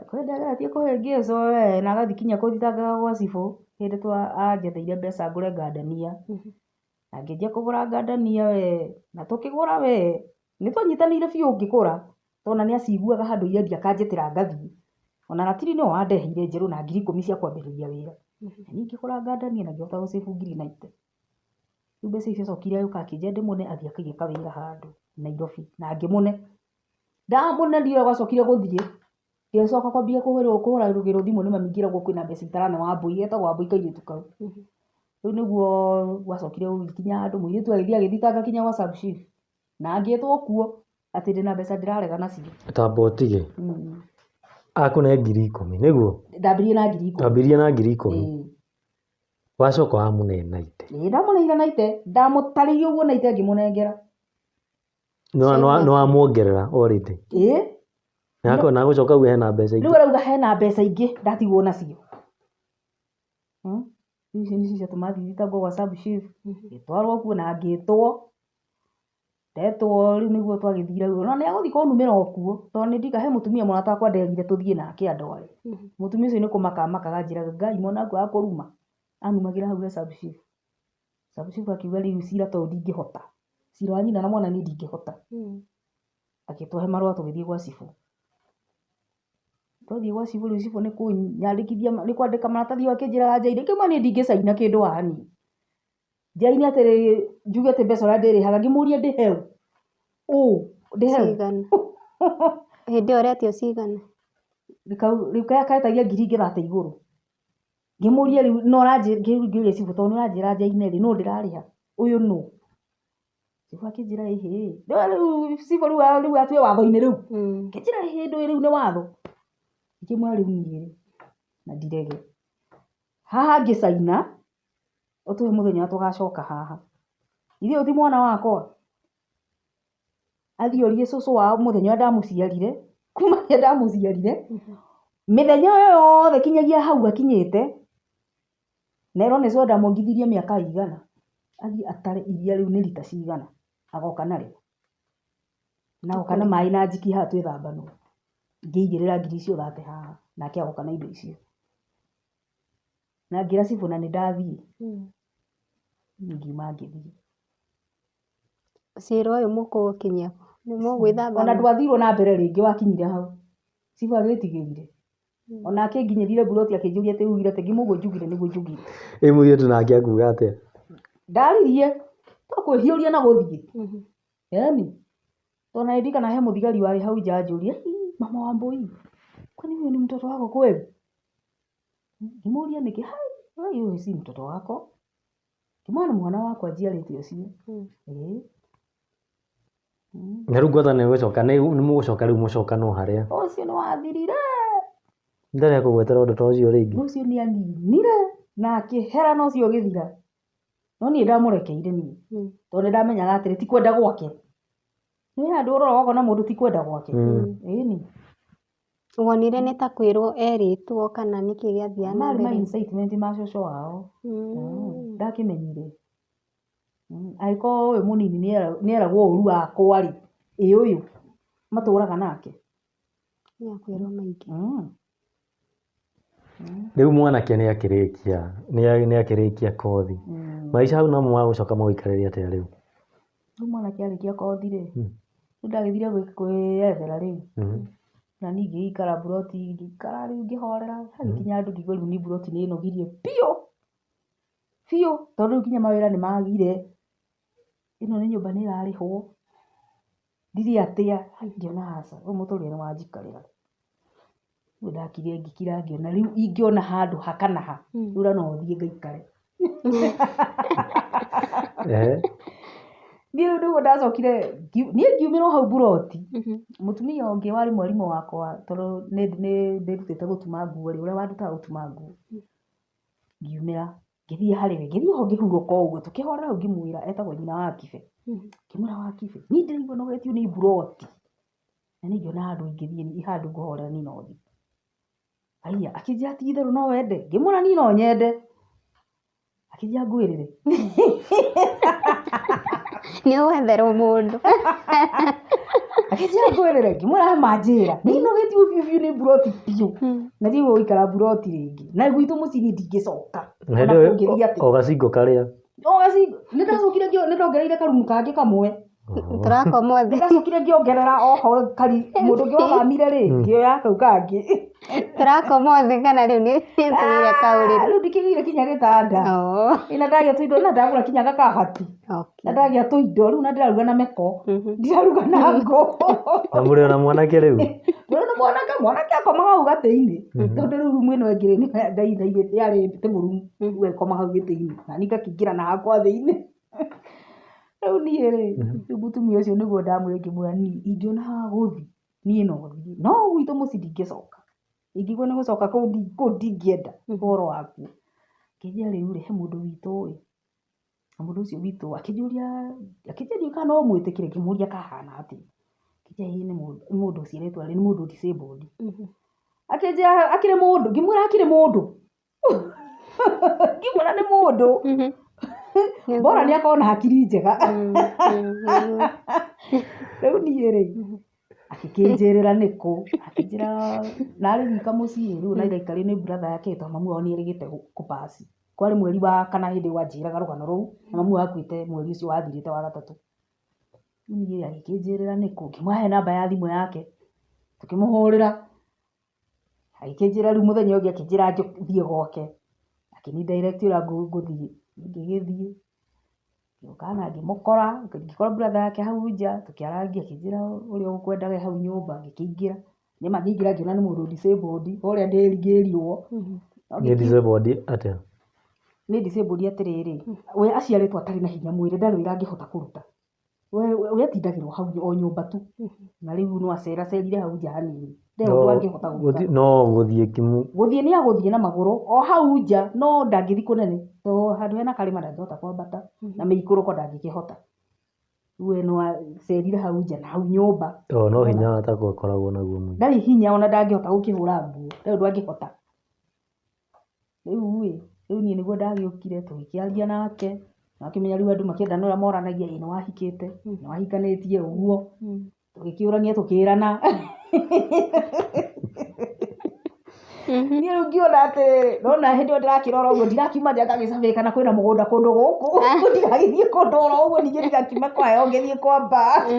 Kwenda agathiĩ kũhĩngĩcwo we na agathiĩ kinya kũthitangaga gwa cibũ hĩndĩ twa anjetheire mbeca ngũre ngandania. Na ngĩanjia kũgũra ngandania we na tũkĩgũra we nĩ twanyitanĩire biũ ngĩgũra tondũ ona nĩ aciguaga handũ irendia akanjĩtĩra ngathiĩ. Ona ratiri nĩwe wandeheire njerũ na 10,000 cia kwambĩrĩria wĩra. Na niĩ ngĩgũra ngandania na ngĩhota gũcĩbu 90,000. Rĩu mbeca icio acokire agĩũka akĩnjĩra ndĩmũne athiĩ akaiye kawĩra handũ Nairobi na ngĩmũne. Ndamũne ndiũĩ ũrĩa gwacokire gũthiĩ. Ngĩcoka kwambia kũhũragĩrwo thimũ nĩ mami ngĩragwo kwĩna mbeca itarane Wambui, etagwo Wambui kairĩtu kau. Rĩu nĩguo gwacokire gũgĩkinya handũ mũirĩtu agĩthiĩ agĩthitanga kinya gwa sub chief. Na ngĩtwo kuo atĩ ndĩna mbeca ndĩrarega nacio. Tamba ũtige. Akũne 10,000 nĩguo? Ndambirie na 10,000. Wambirie na 10,000. Wacoka wamũne 90. Ĩĩ ndamũneire 90, ndamũtarĩirie ũguo 90 ngĩmũnengera. Nĩ wamwongerera already. Ĩĩ. Na agũcoka auge hena mbeca ingĩ. Rĩu arauga hena mbeca ingĩ ndatigwo nacio. Rĩu icio nĩcio ciatũma thiĩ thitangwo gwa sub chief, ngĩtwarwo kuo na ngĩtwo. Ndetwo rĩu nĩguo twagĩthire ũguo. No nĩ agũthiĩ kũnumĩra o kuo tondũ nĩ ndika he mũtumia mũrata wakwa nderire tũthiĩ nake andware. Mũtumia ũcio nĩ kũmaka amakaga anjĩraga Ngai mwana waku akũruma. Anumagĩra hau he sub chief. Sub chief akiuga rĩu cira ta ũyũ ndingĩhota. Cira wa nyina na mwana niĩ ndingĩhota. Agĩtũhe marũa tũgĩthiĩ gwa cibũ. Twathiĩ gwa cibũ rĩu cibũ nĩ kũnyandĩkithia nĩ kwandĩka maratathi akĩnjĩraga njaine. Ngĩmwĩra niĩ ndingĩcaina kĩndũ haha niĩ. Njaine atĩrĩ njuge atĩ mbeca ũrĩa ndĩrĩhaga ngĩmũria ndĩhe ũ? Ũ ndĩhe ũ? Cigana. Hĩndĩ ĩyo ũretio cigana? Rĩu karetagia ngiri ingĩ thate igũrũ. Ngĩmũria rĩu no ngĩũria cibũ tondũ nĩ ũranjĩra njaine rĩ, nũ ndĩrarĩha? Ũyũ nũ? Cibũ akĩnjĩra ĩhĩ. Rĩu cibũ rĩu atue watho-inĩ rĩu. Akĩnjĩra ĩhĩ ndũĩ rĩu nĩ watho. Ngĩmwĩra rĩu niĩ rĩ, na ndirege. Haha ngĩcaina, ũtũhe mũthenya ũrĩa tũgacoka haha. Ithuĩ ũyũ ti mwana wakwa. Athiĩ orie cũcũ wao mũthenya ũrĩa ndamũciarire, kuma rĩrĩa ndamũciarire, mĩthenya ĩyo yothe kinyagia hau akinyĩte, na erwo nĩ cũcũ ndamwongithirie mĩaka ĩigana, athiĩ atare iria rĩu nĩ rita cigana, agoka narĩo. Na agoka na maĩ na njiki haha twĩthambanwo. Ngĩigĩrĩra ngiri icio thate haha, nake agoka na indo icio. Na ngĩra cibũ na nĩ ndathiĩ. Ngiuma ngĩthiĩ. Cira ũyũ mũkũũkinyia kũ? Nĩ mũgwĩthamba? Ona ndwathirwo na mbere rĩngĩ wakinyire hau. Cibũ agĩtigĩrire. Ona akĩnginyĩrire mburoti akĩnjũria atĩ ugire atĩa, ngĩmwĩra ũguo njugire nĩguo njugire. Ĩ mũirĩtu nake akuga atĩa? Ndaririe, to kwĩhiũria na gũthiĩ. Yaani, tondũ na ndirikana he mũthigari warĩ hau nja anjũria, "Ii, mama Wambui, kwani huyo ni mtoto wako kweli?" Ngĩmũria nĩkĩ, hai, huyu si mtoto wako. Ngĩmwĩra nĩ mwana wakwa njiarĩte ũcio. Ĩĩ. Na rĩu ngwatanĩro ĩgũcoka nĩ mũgũcoka rĩu mũcokanwo harĩa? Ũcio nĩ wathirire. Ndarĩ akũgwetera ũndũ ta ũcio rĩngĩ? Ũcio nĩ aninire na akĩhera na ũcio ũgĩthira. No niĩ ndamũrekeire niĩ. Tondũ nĩ ndamenyaga atĩrĩ ti kwenda gwake. Nĩ handũ ũrora ũkona mũndũ ti kwenda gwake. Ĩni. Wonire nĩ ta kwĩrwo erĩtwo kana nĩkĩ gĩathiaga na Marĩ ma mbere? incitement ma cũcũ wao. Ndakĩmenyire. Angĩkorwo ũyũ mũnini nĩeragwo ũru wakwa rĩ, ĩ ũyũ matũraga nake. Nĩ akwĩrwo maingĩ. Rĩu mwanake nĩ akĩrĩkia, nĩ akĩrĩkia kothi. Maica hau namo magũcoka magũikarĩre atĩa rĩu? Rĩu mwanake arĩkia kothi rĩ, rĩu ndagĩthire kwĩyethera rĩu. Na niĩ ngĩgĩikara mburoti, ngĩikara rĩu ngĩhorera, hagĩkinya handũ ngĩigua rĩu niĩ mburoti nĩ ĩnogirie biũ, biũ, tondũ rĩu nginya mawĩra nĩ magire. Ĩno nĩ nyũmba nĩ ĩrarĩhwo, ndirĩ atĩa, ngĩona aca, ũyũ mũtũrĩre nĩ wanjikarĩra. Rĩu ndakire ngĩkira ngĩona rĩu ingĩona handũ ha kana ha, rĩu ona no thiĩ ngaikare. Niĩ rĩu nĩguo ndacokire, niĩ ngiumĩra o hau mburoti, mũtumia ũngĩ warĩ mwarimũ wakwa tondũ nĩ ndĩrutĩte gũtuma nguo rĩ, ũrĩa wandutaga gũtuma nguo, ngiumĩra ngĩthiĩ harĩ we, ngĩthiĩ ho ngĩhurũka ũguo, tũkĩhorera hau ngĩmwĩra, etagwo nyina wa Kibe. Ngĩmwĩra wa Kibe, niĩ ndĩraigua nogetio nĩ mburoti, na niĩ ngĩona handũ ingĩthiĩ, handũ ngũhorera niĩ no thiĩ. Haiya, akĩnjĩra ti itherũ no wende? Ngĩmwĩra niĩ no nyende. Akĩnjĩra ngwĩrĩre. Nĩ ũgwetherwo mũndũ. Akĩnjĩra ngwĩrĩre, ngĩmwĩra he manjĩra. Niĩ nogetio biũ biũ nĩ mburoti biũ. Na ndirĩ gũikara mburoti rĩngĩ. Na gwitũ mũciĩ niĩ ndingĩcoka. Ona kũngĩthiĩ atĩa. O gacingo karĩa. O gacingo. Nĩ ndacokire nĩ ndongereire karumu kangĩ kamwe. Tũrakoma othe. Nĩ ndacokire ngĩongerera oho kari mũndũ ũngĩ wathamire rĩ, ngĩoya kau kangĩ. Tũrakoma othe kana rĩu nĩ tũgĩire kaũrĩrĩ? Rĩu ndikĩgĩire kinya gĩtanda. Na ndagĩa tũindo na ndagũra kinya gakabati. Na ndagĩa tũindo rĩu na ndĩraruga na meko. Ndiraruga na ngũ. Na mũrĩ ona mwanake rĩu? Mũrĩ na mwanake, mwanake akomaga hau gatĩ-inĩ. Tondũ rĩu rumu ĩno ĩngĩ rĩ, ndaithaire yarĩ table room. Rĩu agĩkoma hau gĩtĩ-inĩ. Na niĩ ngakĩingĩra na hakwa thĩinĩ. Rĩu niĩ rĩ, rĩu mũtumia ũcio nĩguo ndamwĩrire ngĩmwĩra niĩ ingĩona ha gũthiĩ, niĩ no thiĩ. No gwitũ mũciĩ ndingĩcoka. Ingĩigua nĩ gũcoka kũu ndingĩenda ũhoro wakuo. Ngĩnjĩra rĩu rĩ, he mũndũ witũ ĩ, na mũndũ ũcio witũ akĩnjũria, akĩnjĩra ndiũĩ kana no ũmwĩtĩkĩre, ngĩmũria kahana atĩa. Akĩnjĩra ĩĩ nĩ mũndũ ũciarĩtwo arĩ, nĩ mũndũ disabled. Akĩnjĩra akĩrĩ mũndũ, ngĩmwĩra akĩrĩ mũndũ. Ngĩmwĩra nĩ mũndũ. Bora nĩ akorwo na hakiri njega. Rĩu niĩ rĩ, akĩkĩnjĩrĩra nĩkũ, akĩnjĩra narĩ wika mũciĩ rĩu na iraikari nĩ brother yake tondũ mamu wao nĩ erĩgĩte kũpass. Kwarĩ mweri wa kana hĩndĩ ĩyo anjĩraga rũgano rũu, na mamu wao akuĩte mweri ũcio wathirĩte wa gatatũ. Rĩu niĩ agĩkĩnjĩrĩra nĩkũ, ngĩmũhe namba ya thimũ yake, tũkĩmũhũrĩra, agĩkĩnjĩra rĩu mũthenya ũngĩ akĩnjĩra thiĩ gwake, akĩni direct ũrĩa ngũthiĩ, ngĩgĩthiĩ, ngĩũka na ngĩmũkora, ngĩkora brother yake hau nja, tũkĩarangia akĩnjĩra ũrĩa ũgũkwendaga e hau nyũmba, ngĩkĩingĩra. Nĩma ngĩingĩra ngĩona nĩ mũndũ disabled, ũrĩa ngĩrirwo. Nĩ disabled atĩa? Nĩ disabled atĩrĩrĩ, we aciarĩtwo atarĩ na hinya mwĩrĩ, ndarĩ wĩra angĩhota kũruta. We atindagĩrwo hau o nyũmba tu. Na rĩu no aceracerire hau nja hanini. Ndarĩ ũndũ angĩhota gwĩka. No gũthiĩ kimu. Gũthiĩ nĩ agũthiĩ na magũrũ o hau nja, no ndangĩthiĩ kũnene. Tondũ handũ hena karĩma ndangĩhota kwambata, na mĩikũrũko ndangĩkĩhota. Rĩu we no acerire hau nja na hau nyũmba. O no hinya atakoragwo naguo mũingĩ. Ndarĩ hinya ona ndangĩhota gũkĩhũra nguo, ndarĩ ũndũ angĩhota. Rĩu ĩ, rĩu niĩ nĩguo ndagĩũkire tũgĩkĩaria nake, wakĩmenya rĩu andũ makĩendana ũrĩa moranagia, ĩ nĩ wahikĩte, nĩ wahikanĩtie ũguo, tũgĩkĩũrania tũkĩrana. Niĩ rĩu ngĩona atĩrĩrĩ, ndona hĩndĩ ĩyo ndĩrakĩrora ũguo ndirakiuma nja ngagĩcabĩka kana kwĩna mũgũnda kũndũ gũkũ, ndigagĩthiĩ kũndũ oro ũguo ningĩ ndigakiume kwa heho ngĩthiĩ kwa mbaa.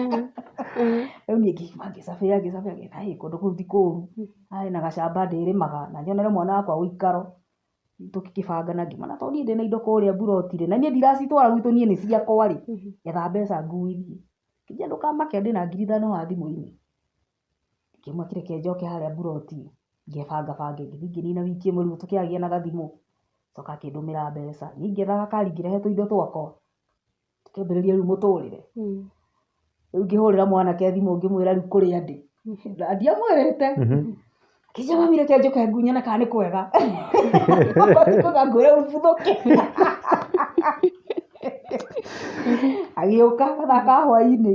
Rĩu niĩ ngiuma ngĩcabĩa ngĩcabĩa ngĩona hĩ kũndũ kũu ti kũru, haha hena gacamba ndĩrĩmaga na nyonere mwana wakwa ũikaro. Tũgĩkĩbangana ngĩmwĩra tondũ niĩ ndĩna indo kũrĩa mburoti rĩ, na niĩ ndiracitwara gwitũ niĩ nĩ ciakwa rĩ, etha mbeca nguithie. Akĩnjĩra ndũkamake ndĩna 5,000 haha thimũ-inĩ. Ngĩmwĩra kĩreke njoke harĩa mburoti ngebangabange, ngĩthiĩ ngĩnina wiki ĩmwe rĩu tũkĩaragia na gathimũ, acoka akĩndũmĩra mbeca. Niĩ ngĩetha gakari ngĩrehe tũindo twakwa, tũkĩambĩrĩria rĩu mũtũrĩre. Rĩu ngĩhũrĩra mwanake thimũ ngĩmwĩra rĩu kũrĩa ndĩ, na ndiamwĩrĩte. Akĩnjĩra mami reke njũke nyone kana nĩ kwega. Ngũka ngwĩre ũbuthũke. Agĩũka gathaa ka hwainĩ,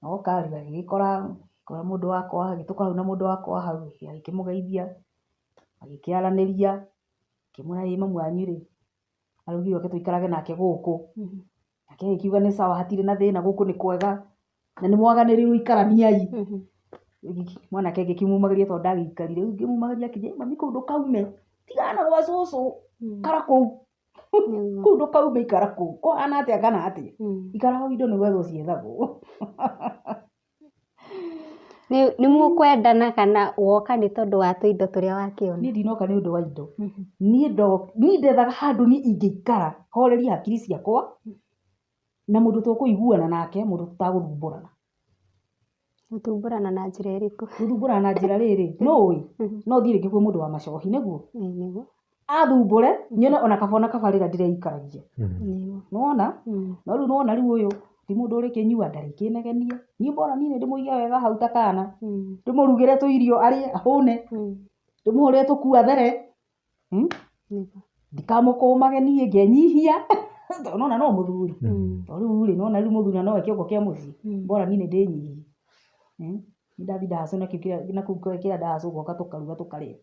oka rĩu agĩgĩkora mũndũ wakwa, agĩtũkora hau na mũndũ wakwa hau, agĩkĩmũgeithia, magĩkĩaranĩria, ngĩmwĩra ĩ mami wanyu rĩ, araugire oke tũikarage nake gũkũ. Nake agĩkiuga nĩ sawa hatirĩ na thĩna gũkũ nĩ kwega, na nĩ mwaganĩrĩirwo ikaraniai. Mwanake ngĩkĩmumagĩria tondũ ndagĩikarire, rĩu ngĩmumagĩria akĩnjĩra mami kũu ndũkaume, tigana na gwa cũcũ, ikara kũu, kũu ndũkaume ikara kũu, kũhana atĩa kana atĩa, ikara hau indo nĩ gwethwo ciethagwo. Nĩ mũkwendana kana woka nĩ tondũ wa tũindo tũrĩa wakĩona? Niĩ ndinoka nĩ ũndũ wa indo, niĩ ndethaga handũ niĩ ingĩikara horerie hakiri ciakwa na mũndũ tũkũiguana nake, mũndũ tũtagũthumbũrana. Gũthumbũrana na njĩra ĩrĩkũ? Gũthumbũrana na njĩra rĩrĩ, nĩ ũĩ, no ũthiĩ rĩngĩ kwĩ mũndũ wa macohi nĩguo? Nĩguo. Athumbũre, nyone ona kaba ona kaba rĩrĩa ndĩreikaragia. Nĩwona? No rĩu nĩwona rĩu ũyũ ti mũndũ ũrĩkĩnyua, ndarĩkĩnegenia. Niĩ bora niĩ ndĩmũige wega hau ta kana, ndĩmũrugĩre tũirio arĩe ahũne, ndĩmũhũrĩre tũkuo athere, ndikamũkũmage niĩ ngenyihia, tondũ nĩwona no mũthuri. Tondũ rĩu rĩ, nĩwona rĩu mũthuri na nowe kĩongo kĩa mũciĩ, bora niĩ nĩndĩnyihie. Nĩ ndathiĩ ndahacwo nakũu kĩrĩa ndahacwo ngoka tũkaruga tũkarĩa.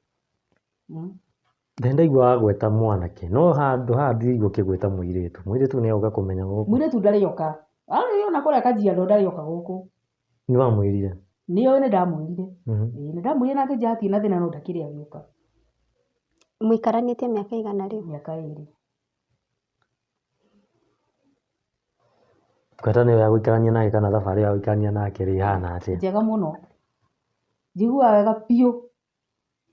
Nĩ ndaigua wagweta mwanake, no handũ haha ndiraigua ũkĩgweta mũirĩtu. Mũirĩtu nĩ oka kũmenya gũkũ. Mũirĩtu ndarĩ oka. Arĩ ona kũrĩa Kajiado ndarĩ oka gũkũ. Nĩ wamwĩrire? Nĩoĩ nĩ ndamwĩrire. Ĩĩ nĩ ndamwĩrire na akĩnjĩra hatirĩ na thĩna no ndakĩrĩ agĩũka. Mũikaranĩtie mĩaka ĩigana rĩu? Mĩaka 2. Ngwatanĩro ya gũikarania nake kana thabarĩ ya gũikarania nake rĩ ĩhana atĩa? Njega mũno. Njiguaga wega biũ.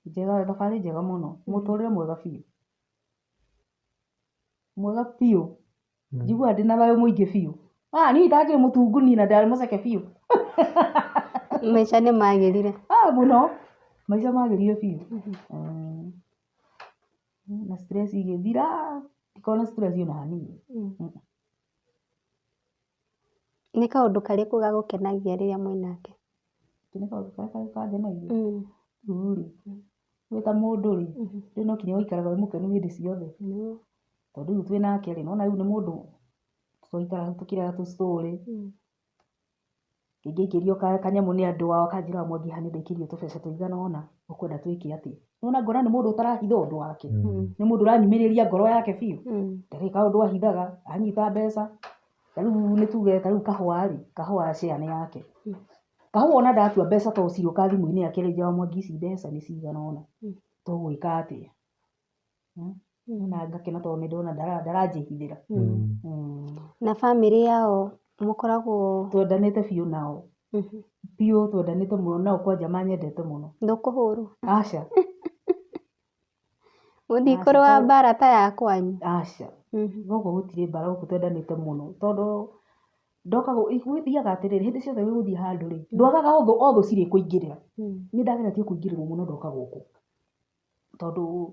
Njega, thabarĩ njega mũno, mũtũrĩre mwega biũ. Mwega biũ. Njiguaga ndĩna thayũ mũingĩ biũ. Ah, niĩ ndakĩrĩ mũtungu niĩ na ndarĩ mũceke biũ. Maica nĩ magĩrire. Ah, mũno. Maica magĩrire biũ. Na stress igĩthira, ndikoragwo na stress ona hanini. Nĩ kaũndũ karĩkũ gagũkenagia rĩrĩa mwĩ nake? Nĩ kaũndũ karĩkũ kangenagia? Rĩu rĩ, wĩ ta mũndũ rĩ, rĩu no nginya ũikaraga wĩ mũkenu hĩndĩ ciothe. Tondũ rĩu twĩ nake rĩ, nĩwona rĩu nĩ mũndũ tũikaraga tũkĩrĩaga tũ story, rĩngĩ aikĩrio kanyamũ nĩ andũ ao akanjĩra Mwangi haha nĩ ndaikĩrio tũbeca tũigana ũna, ũkwenda twĩke atĩa? Nĩwona ngona nĩ mũndũ ũtarahitha ũndũ wake, nĩ mũndũ ũranyumĩrĩria ngoro yake biũ, ndarĩ kaũndũ ahithaga, anyita mbeca, ta rĩu nĩ tuge ta rĩu kahũa rĩ, kahũa share nĩ yake. Kahũa ona ndatua mbeca to ciũka thimũ-inĩ yake rĩ, njĩraga Mwangi ici mbeca nĩ cigana ũna, tũgwĩka atĩa? Na ngakena tondũ nĩ ndona ndaranjĩhithĩra. Na bamĩrĩ yao mũkoragwo Twendanĩte biũ nao. Biũ twendanĩte mũno nao kwanja manyendete mũno. Ndũkũhũrwo? Aca. Mũtikũrũa mbara ta ya kwanyu? Aca. Gũkũ gũtirĩ mbara, gũkũ twendanĩte mũno tondũ ndoka gwĩthiaga atĩrĩrĩ, hĩndĩ ciothe wĩgũthiĩ handũ rĩ, ndwagaga o thũ cirĩkũingĩrĩra. Niĩ ndageretie kũingĩrĩrwo mũno ndoka gũkũ. Tondũ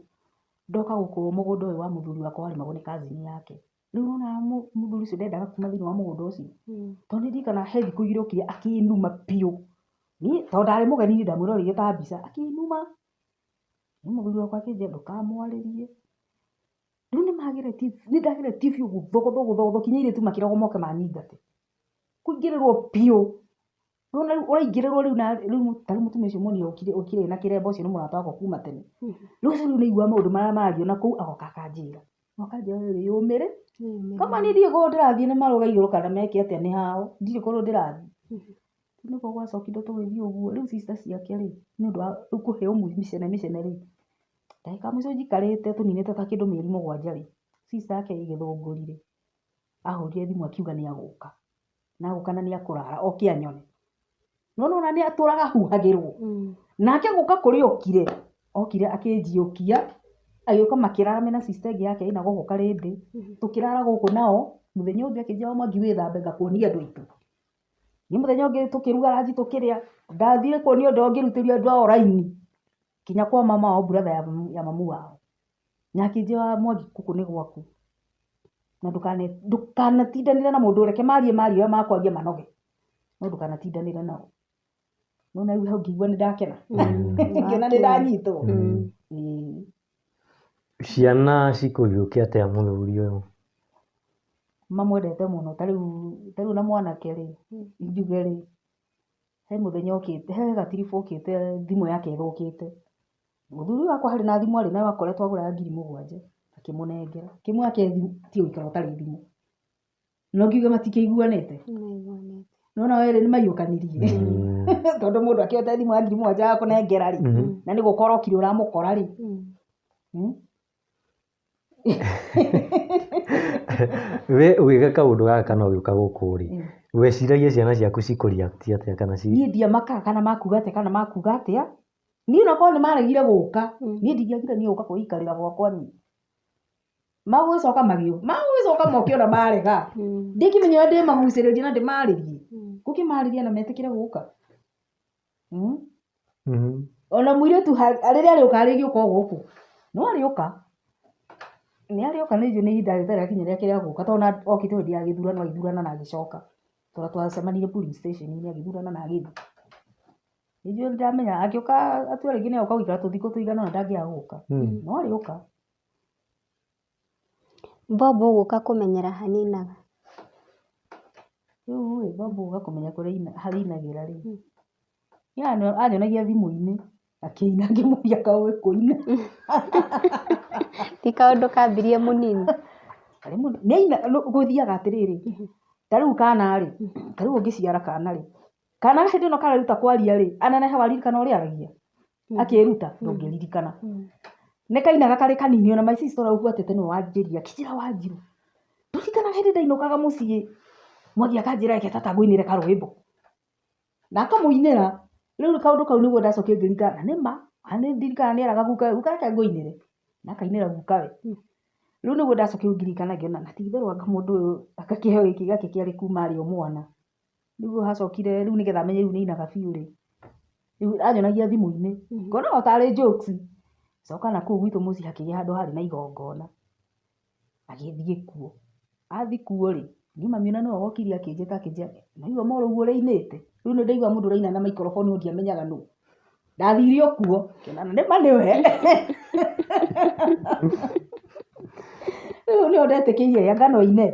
ndoka gũkũ mũgũnda ũyũ wa mũthuri wakwa warĩmagwo nĩ cousin yake. Rĩu nĩwona mũthuri ũcio ndendaga kuma thĩinĩ wa mũgũnda ũcio. Tondũ nĩ ndirikanaga he thikũ igĩrĩ okire akĩnuma biũ. Niĩ tondũ ndarĩ mũgeni niĩ ndamwĩroreire ta mbica, akĩnuma. Rĩu mũthuri wakwa akĩnjĩra ndũkamwarĩrie. Rĩu nĩ mageretie, nĩ ndageretie biũ gũthogothwo gũthogothwo nginya airĩtu makĩragwo moke manyingate. Kũingĩrĩrwo biũ. Nĩwona rĩu ũraingĩrĩrwo rĩu na rĩu ta rĩu mũtumia ũcio muonire okire okire na kĩremba ũcio nĩ mũrata wakwa kuma tene. Rĩu ũcio rĩu nĩaiguaga maũndũ marĩa marario na kũu agoka akanjĩra. Akanjĩra we wĩyũmĩrĩ, kama niĩ ndiũĩ kũndũ ndĩrathiĩ nĩ marũga igũrũ kana meke atĩa nĩ hao, ndirĩ kũndũ ndĩrathiĩ. Rĩu nĩguo gwacokire tũgĩthiĩ ũguo, rĩu sister ciake rĩ, nĩ ũndũ wa rĩu kũheo mĩcene mĩcene rĩ, ndagĩka ya mũico njikarĩte tũninĩte ta kĩndũ mĩeri 7 rĩ, sister yake ĩ Gĩthũngũri rĩ, ahũrire thimũ akiuga nĩ agũka, na agũka na nĩ akũrara oke anyone. Nĩwona ona nĩ atũraga ahuhagĩrwo. Nake gũka kũrĩa okire, okire akĩnjiũkia, agĩũka makĩrara mena sister ĩngĩ yake ĩna gũkũ Karĩndĩ, tũkĩrara gũkũ nao, mũthenya ũngĩ akĩnjĩra Mwangi wĩthambe ngakuonia andũ aitũ. Niĩ mũthenya ũngĩ tũkĩruga ranji tũkĩrĩa, ndathire kuonio andũ ao ngĩrutĩrio andũ ao raini, nginya kwa mama wao brother ya mamu wao. Na akĩnjĩra Mwangi gũkũ nĩ gwaku, na ndũkanatindanĩre na mũndũ reke marie marie ũrĩa makwaria manoge, no ndũkanatindanĩre nao. Nĩwona rĩu hau ngĩigua nĩ ndakena, ngĩona nĩ ndanyitwo. Ĩĩ. Ciana cikũhiũkia atĩa mũthuri ũyũ? Mamwendete mũno, ta rĩu ta rĩu na mwanake rĩ, njuge rĩ, he mũthenya okĩte, he gatiribũ okĩte thimũ yake ĩthũkĩte. Mũthuri ũyũ wakwa harĩ na thimũ arĩ nayo akoretwo agũra ya 7,000, akĩmũnengera, akĩmwĩra ake tiga gũikara ũtarĩ thimũ. No ngiuga matikĩiguanĩte? Nĩwona o erĩ nĩmaiyũkanirie tondũ mũndũ akĩoete thimũ ya 7,000 agakũnengera rĩ, na nĩ gũka ũrokire ũramũkora rĩ, We ũgĩka kaũndũ gaka kana ũgĩũka gũkũ rĩ, weciragia ciana ciaku cikũ react atĩa kana ci Niĩ ndiamakaga kana makuga atĩa kana makuga atĩa, niĩ onakorwo nĩ maregire gũka, niĩ ndingĩagire niĩ gũka kwĩikarĩra gwakwa niĩ. Magũgĩcoka magĩũka, magũgĩcoka moke ona marega, ndingĩmenya ũrĩa ndĩmagucĩrĩrie na ndĩmarĩrie, ngũkĩmarĩria na metĩkĩre gũka? Ona mũirĩtu rĩrĩa arĩũka arĩgĩũka o gũkũ, no arĩũka, nĩ arĩũka nĩ njũĩ nĩ ihinda rĩtarĩ rĩakinya rĩake rĩa gũka tondũ ona okĩte hĩndĩ ya gĩthurano agĩthurana na agĩcoka, tondũ twacemanirie polling station -inĩ agĩthurana na agĩthiĩ. Nĩ njũĩ nĩndamenya angĩũka atue rĩngĩ nĩ egũka gũikara tũthikũ tũigana ũna ndangĩaga gũka, no arĩũka. Bob ũgũka kũmenyera haninaga. Rĩu ĩ, Bob ũgũka kũmenya kũrĩa harĩa ainagĩra rĩ, niĩ anyonagia thimũ-inĩ akĩina ngĩmũria kaĩ ũĩ kũina. Ti kaũndũ kambirie mũnini. Nĩ aina, gũthiaga atĩrĩrĩ, ta rĩu kana rĩ, ta rĩu ũngĩciara kana rĩ, kana hĩndĩ ĩno kareruta kwaria rĩ, aneneha waririkana ũrĩa aragia? Akĩĩruta ndũngĩririkana. Nĩ kainaga karĩ kanini ona my sister ũrĩa ũbuatĩte nĩwe wanjĩrire akĩnjĩra Wanjirũ ndũririkanaga hĩndĩ ndainũkaga mũciĩ Mwangi akanjĩra reke tata ngũinĩre karwĩmbo na akamũinĩra. Rĩu kaũndũ kau nĩguo ndacokire ngĩririkana na nĩma na nĩ ndirikanaga nĩ eraga gukawe guka reke ngũinĩre na akainĩra gukawe. Rĩu nĩguo ndacokire ngĩririkana ngĩona na ti itherũ anga mũndũ ũyũ anga kĩheo gĩkĩ gĩake kĩarĩ kuma arĩ o mwana. Rĩu hacokire rĩu nĩgetha menye rĩu nĩ ainaga biũ rĩ, rĩu anyonagia thimũ-inĩ, ngona o tarĩ jokes. Coka na kũu gwitũ mũciĩ hakĩgĩa handũ harĩ na igongona, agĩthiĩ kuo. Athiĩ kuo rĩ, niĩ mami ona nĩwe wokire akĩnjĩta akĩnjĩra, nĩ waigua mũrũguo ũrĩa ainĩte? Rĩu nĩ ndaigua mũndũ ũraina na microphone no ndiamenyaga nũ. Ndathire o kuo, ngĩona nĩma nĩwe. Rĩu nĩho ndetĩkĩire anga no aine.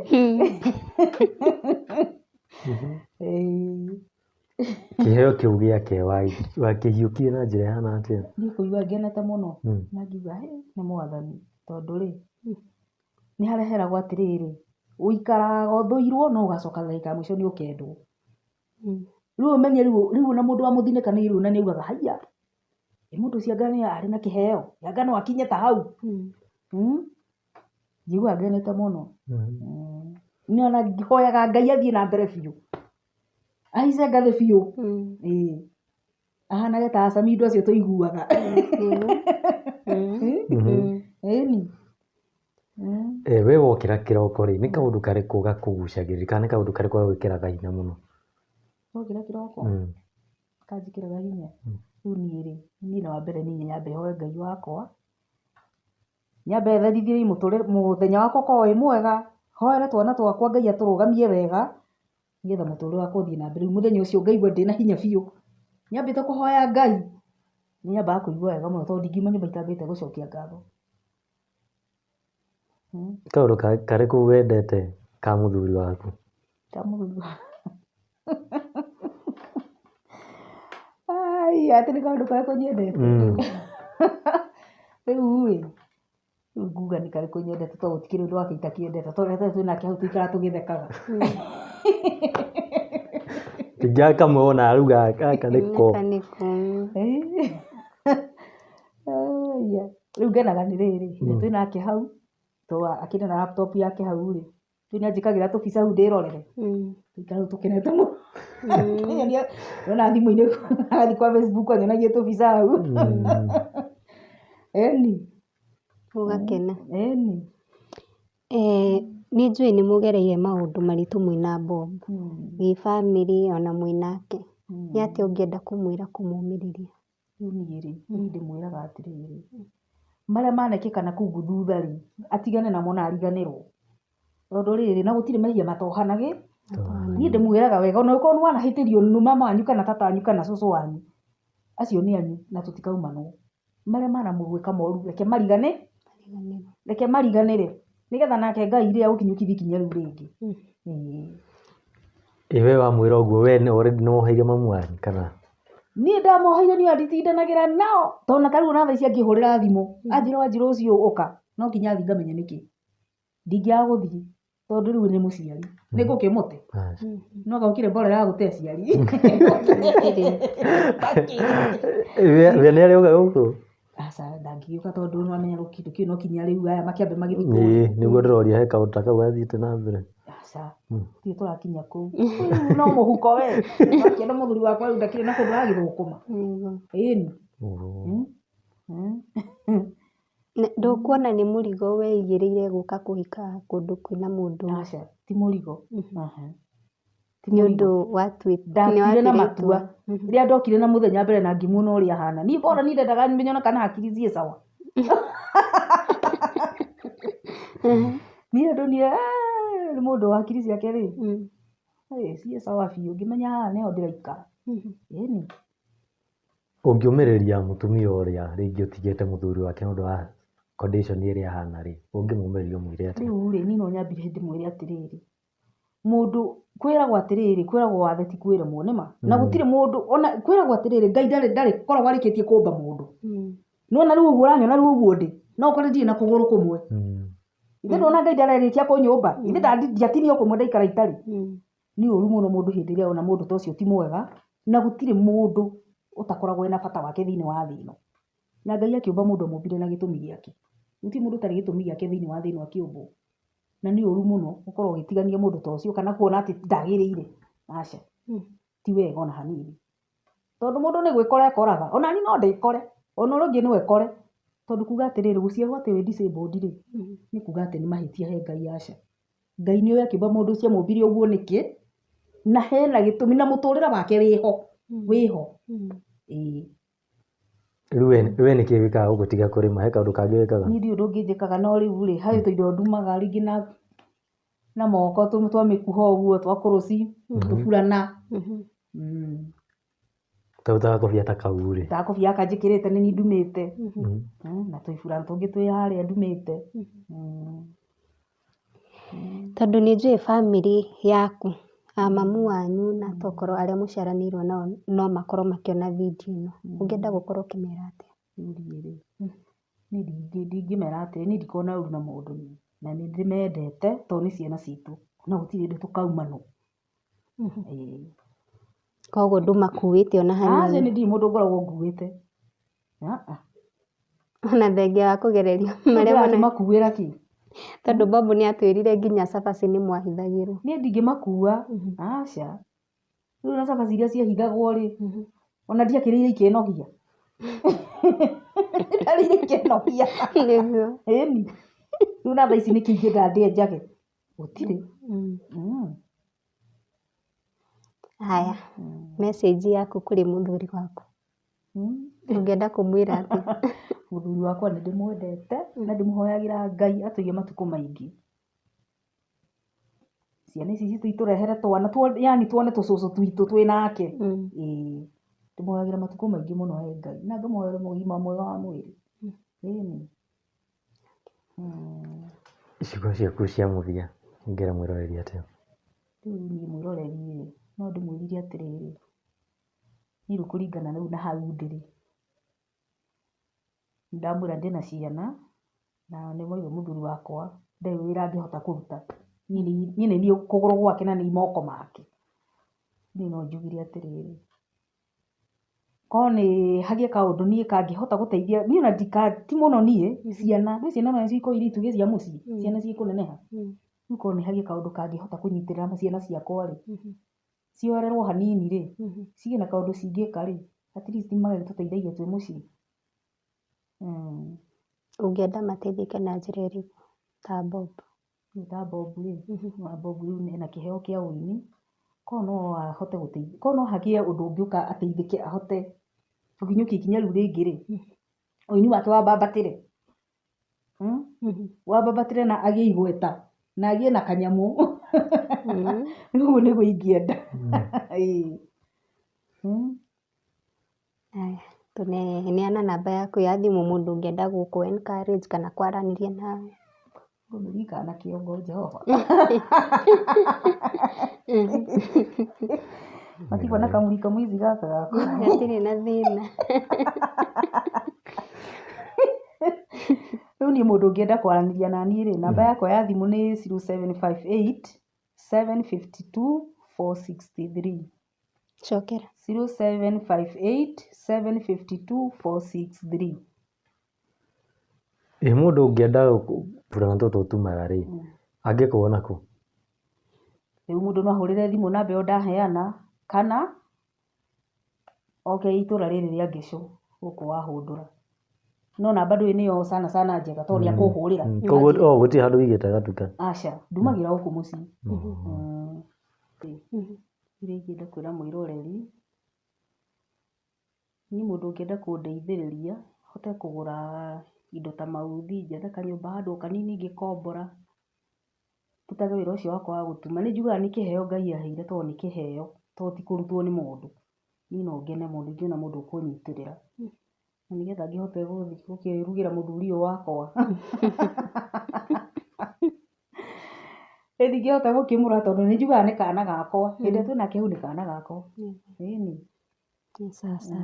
Ĩĩ. Kĩheo kĩu gĩake wakĩhiũkirie na njĩra ĩhana atĩa? Niĩ kũigua ngenete mũno na ngiuga hĩ nĩ mwathani tondũ rĩ, nĩ harĩa heragwo atĩrĩrĩ, ũikaraga ũthũirwo no ũgacoka ndagĩka ya mũico nĩ ũkendwo. Rĩu ũmenye rĩu ona mũndũ wa mũthinĩkanĩirio rĩu ona nĩ augaga haiya, ĩ mũndũ ũcio anga arĩ na kĩheo, anga no akinye ta hau. Njiguaga ngenete mũno. Niĩ ona hoyaga Ngai athiĩ na mbere biũ, ahaice ngathĩ biũ, ĩĩ ahanage ta Samido acio tũiguaga. Ĩni. We wokĩra kĩroko rĩ, nĩ kaũndũ karĩkũ gakũgucagĩrĩria kana nĩ kaũndũ karĩkũ gagwĩkĩraga hinya mũno? Ndokĩra kĩroko kanjĩkĩraga hinya? Rĩu niĩ rĩ, niĩ wa mbere niĩ nyambe hoe Ngai wakwa, Nyambe therithie mũthenya wakwa ũkorwo wĩ mwega, hoere twana twakwa Ngai atũrũgamie wega, nĩgetha mũtũrĩre wakwa ũthiĩ na mbere. Rĩu mũthenya ũcio ngaigua ndĩna hinya biũ. Nyambĩte kũhoya Ngai, nĩ nyambaga kũigua wega mũno tondũ ndingiuma nyũmba itambĩte gũcokia ngatho. Kaũndũ karĩkũ wendete ka mũthuri waku? Ka mũthuri wakwa? Ai, atĩ nĩ kaũndũ karĩkũ nyendete? Rĩu ĩ, rĩu nguga nĩ karĩkũ nyendete tondũ gũtikĩrĩ ũndũ wake itakĩendete tondũ rĩrĩa twĩ nake hau tũikaraga tũgĩthekaga. Ingĩaga kamwe wonaga rĩu gaka nĩko. Gaka nĩko. Aya, rĩu ngenaga nĩ rĩrĩ, hĩndĩ ĩrĩa twĩ nake hau, tondũ akĩrĩ na laptop yake hau rĩ, rĩu nĩ anjĩkagĩra tũbica hau ndĩrorere. Tũikara hau tũkenete mũno. Nyonia ndona thimũ-inĩ agathiĩ kwa Facebook anyonagia tũbica hau. Ĩni. Ũgakena. Ĩni. Nĩ njũĩ nĩ mũgereire maũndũ maritũ mwĩna Bob, gĩbamĩrĩ ona mwĩnake. Nĩ atĩa ũngĩenda kũmwĩra kũmũmĩrĩria? Rĩu niĩ rĩ, niĩ ndĩmwĩraga atĩrĩrĩ, marĩa manekĩka na kũu thutha rĩ, atigane namo na ariganĩrwo. Tondũ rĩrĩ, na gũtirĩ mehia matohanagĩ. Niĩ ndĩmwĩraga wega, ona ũngĩkorwo nĩ wanahĩtĩrio nĩ mama wanyu kana tata wanyu kana cũcũ wanyu, acio nĩ anyu na tũtikaumanwo. Marĩa manamũgwĩka moru reke marigane, reke mariganĩre, nĩgetha nake Ngai rĩ agũkinyũkithie ikinya rĩu rĩngĩ. Ĩĩ. Ĩ we wamwĩra ũguo we already nĩ woheirie mamu wanyu kana? Niĩ ndamoheire niĩ nditindanagĩra nao tondũ na tarĩu ona thaa ici angĩhũrĩra thimũ anjĩra wanjĩra ũcio ũka no nginya thiĩ ngamenye nĩkĩ. Ndingĩaga gũthiĩ tondũ rĩu nĩ mũciari nĩ ngũkĩmũte no anga gũkĩrĩ mborera ya gũte aciari. We nĩ arĩũka gũkũ? Aca ndangĩgĩũka tondũ nĩ wamenya kĩndũ kĩu no kinya rĩu aya makĩambe magĩthiĩ kũu. Ĩĩ nĩguo ndĩroria he kaũndũ ta kau gathiĩte na mbere. Aca gũtirĩ tũrakinya kũu. Rĩu no mũhuko we wakĩenda mũthuri wakwa rĩu ndakĩrĩ na kũndũ aragĩthũkũma. Ĩni. Ndũkuona nĩ mũrigo weigĩrĩire gũka kũhika kũndũ kwĩna mũndũ? Aca ti mũrigo. Nĩ ũndũ Ndatuire na matua. Rĩrĩa ndokire na mũthenya mbere na ngĩmuona ũrĩa ahana. Niĩ bora niĩ ndendaga menye ona kana hakiri ciĩ sawa. Niĩ ndonire nĩ mũndũ wa hakiri ciake rĩ, ciĩ sawa biũ ngĩmenya haha nĩho ndĩraikara. Ĩni. Ũngĩũmĩrĩria mũtumia ũrĩa rĩngĩ ũtigĩte mũthuri wake nĩ ũndũ wa condition ĩrĩa ahana rĩ, ũngĩmũmĩrĩria ũmwĩre atĩa? Rĩu rĩ, niĩ no nyambire ndĩmwĩre atĩrĩrĩ, mũndũ kwĩragwo atĩrĩrĩ, kwĩragwo wathe ti kwĩremwo nĩma. Na gũtirĩ mũndũ ona kwĩragwo atĩrĩrĩ, Ngai ndarĩ ndarĩ koragwo arĩkĩtie kũmba mũndũ. Nĩwona rĩu ũguo ũranyona rĩu ũguo ndĩ, no ũkore ndirĩ na kũgũrũ kũmwe. Ithe ndona Ngai ndararĩkia kũnyũmba, ithe ndiatinio kũmwe ndaikara itarĩ. Nĩ ũru mũno mũndũ hĩndĩ ĩrĩa ona mũndũ ta ũcio ti mwega, na gũtirĩ mũndũ ũtakoragwo ena bata wake thĩinĩ wa thĩ ĩno. Na Ngai akĩũmba mũndũ amũmbire na gĩtũmi gĩake. Gũtirĩ mũndũ ũtarĩ gĩtũmi gĩake thĩinĩ wa thĩ ĩno akĩũmbwo. Na nĩ ũru mũno gũkorwo ũgĩtigania mũndũ ta ũcio kana kuona atĩ ndagĩrĩire. Aca, ti wega ona hanini. Tondũ mũndũ nĩ gwĩkora ekoraga, ona niĩ no ndĩkore, ona ũrĩa ũngĩ no ekore. Tondũ kuga atĩrĩrĩ, gũciarwo atĩ wĩ disabled rĩ, nĩ kuga atĩ nĩ mahĩtia he Ngai aca. Ngai nĩoĩ akĩũmba mũndũ ũcio amũmbire ũguo nĩkĩ, na hena gĩtũmi na mũtũrĩre wake wĩho, wĩho. Ĩĩ. Rĩu we nĩkĩ wĩkaga gũkũ tiga kũrĩma? He kaũndũ kangĩ wĩkaga? Niĩ ndirĩ ũndũ ũngĩ njĩkaga no rĩu rĩ, harĩ tũindo ndumaga rĩngĩ na moko twa mĩkuha ũguo twa kũrũci, tũburana. Ta gakobia ta kau rĩ? Ta gakobia gaka njĩkĩrĩte nĩ niĩ ndumĩte. Na tũiburana tũngĩ twĩ harĩa ndumĩte. Tondũ nĩ njũĩ bamĩrĩ yaku, a mamu wanyu na tokorwo arĩa mũciaranĩirwo nao no makorwo makĩona video ĩno. Ũngĩenda gũkorwo ũkĩmera atĩa? Rĩu rĩ, niĩ ndingĩmera atĩrĩ, niĩ ndikoragwo na ũru na mũndũ niĩ, na nĩ ndĩmendete tondũ nĩ ciana citũ, na gũtirĩ hĩndĩ tũkaumanwo. Ĩĩ. Koguo ndũmakuĩte ona Aca hanini? niĩ ndirĩ mũndũ ngoragwo nguĩte. Ona thengia wa kũgererio marĩa mona Ndĩrakĩmakuĩra kĩ? Tondũ Bob nĩ atwĩrire nginya cabaci nĩ mwahithagĩrwo. Niĩ ndingĩmakua, aca. Rĩu ona cabaci iria ciahithagwo rĩ, ona ndiakĩrĩire ikĩnogia. Ndarĩire ikĩnogia. Nĩguo. Ĩni. Rĩu na thaa ici nĩkĩ ingĩenda ndĩe njage? Gũtirĩ. Haya, message yaku kũrĩ mũthuri waku. Ũngĩenda kũmwĩra atĩa? Mũthuri wakwa nĩ ndĩmwendete na ndĩmũhoyagĩra Ngai atũige matukũ maingĩ. Ciana ici citũ itũrehere twana, yani tuone tũcũcũ twitũ twĩ nake. Ĩĩ. Ndĩmũhoyagĩra matukũ maingĩ mũno he Ngai na ngamũhoera ũgima mwega wa mwĩrĩ. Ĩni. Ciugo ciaku cia mũthia ũngĩra mwĩroreri atĩa? Rĩu niĩ mwĩroreri rĩ, No ndĩmwĩrire atĩrĩrĩ, niĩ rĩu kũringana rĩu na hau ndĩ-rĩ, nĩndamwĩra ndĩna ciana, na nĩmwaigua mũthuri wakwa ndarĩ wĩra angĩhota kũruta. Niĩ nĩ niĩ kũgũrũ gwake na nĩ moko make. Niĩ no njugire atĩrĩrĩ, korwo nĩ hagĩe kaũndũ niĩ kangĩhota gũteithia, niĩ ona ti mũno niĩ, ciana, rĩu ciana no cikorwo irĩ itugĩ cia mũciĩ, ciana ciĩkũneneha. Rĩu korwo nĩ hagĩe kaũndũ kangĩhota kũnyitĩrĩra ciana ciakwa rĩ, cioererwo hanini rĩ, cigĩe na kaũndũ cingĩka rĩ, at least magagĩtũteithagia twĩ mũciĩ. Ũngĩenda mateithĩke na njĩra ĩrĩkũ ta Bob? Rĩu ta Bob rĩ, na Bob rĩu ena kĩheo kĩa ũini, korwo no ahote gũteithia, korwo no hagĩe ũndũ ũngĩũka ateithĩke ahote gũkinyũkia ikinya rĩu rĩngĩ rĩ, ũini wake wambambatĩre, wambambatĩre na agĩe igweta na agĩe na kanyamũ, ũguo nĩguo ingĩenda. Ĩĩ. Haya, tũneana namba yaku ya thimũ mũndũ ũngĩenda gũkũ encourage kana kwaranĩria nawe. Ngũmĩririkana na kĩongo Jehova. Matigwo na kamũrika mũici gaka gakwa. Gatirĩ na thĩna. Rĩu niĩ mũndũ ũngĩenda kwaranĩria na niĩ rĩ, namba yakwa ya thimũ nĩ 0758 752 463. Cokera. 0758 752 463. Ĩ mũndũ ũngĩenda tũrona tũtũ ũtumaga rĩ, angĩkuona kũ? Rĩu mũndũ no ahũrĩre thimũ namba ĩyo ndaheana, kana oke itũra rĩrĩ rĩa Ngĩcũ gũkũ Wahũndũra. No namba ndũĩ nĩyo sana sana njega tondũ nĩ akũhũrĩra. Koguo o gũtirĩ handũ wĩigĩte gatuka? Aca, ndumagĩra gũkũ mũciĩ. Iria ingĩenda kwĩra mwĩroreri, niĩ mũndũ ũngĩenda kũndeithĩrĩria, hote kũgũra indo ta mauthi, njethe kanyũmba handũ o kanini ingĩkombora, ndutage wĩra ũcio wakwa wa gũtuma. Nĩ njugaga nĩ kĩheo Ngai aheire tondũ nĩ kĩheo, tondũ ti kũrutwo nĩ mũndũ. Niĩ no ngene mũno ingĩona mũndũ ũkũnyitĩrĩra, na nĩgetha ngĩhote gũthiĩ gũkĩrugĩra mũthuri ũyũ wakwa. Ĩ ndingĩhota gũkĩmũra tondũ nĩ njugaga nĩ kana gakwa, hĩndĩ ĩrĩa twĩnake hau nĩ kana gakwa. Ĩni. Sawa sawa.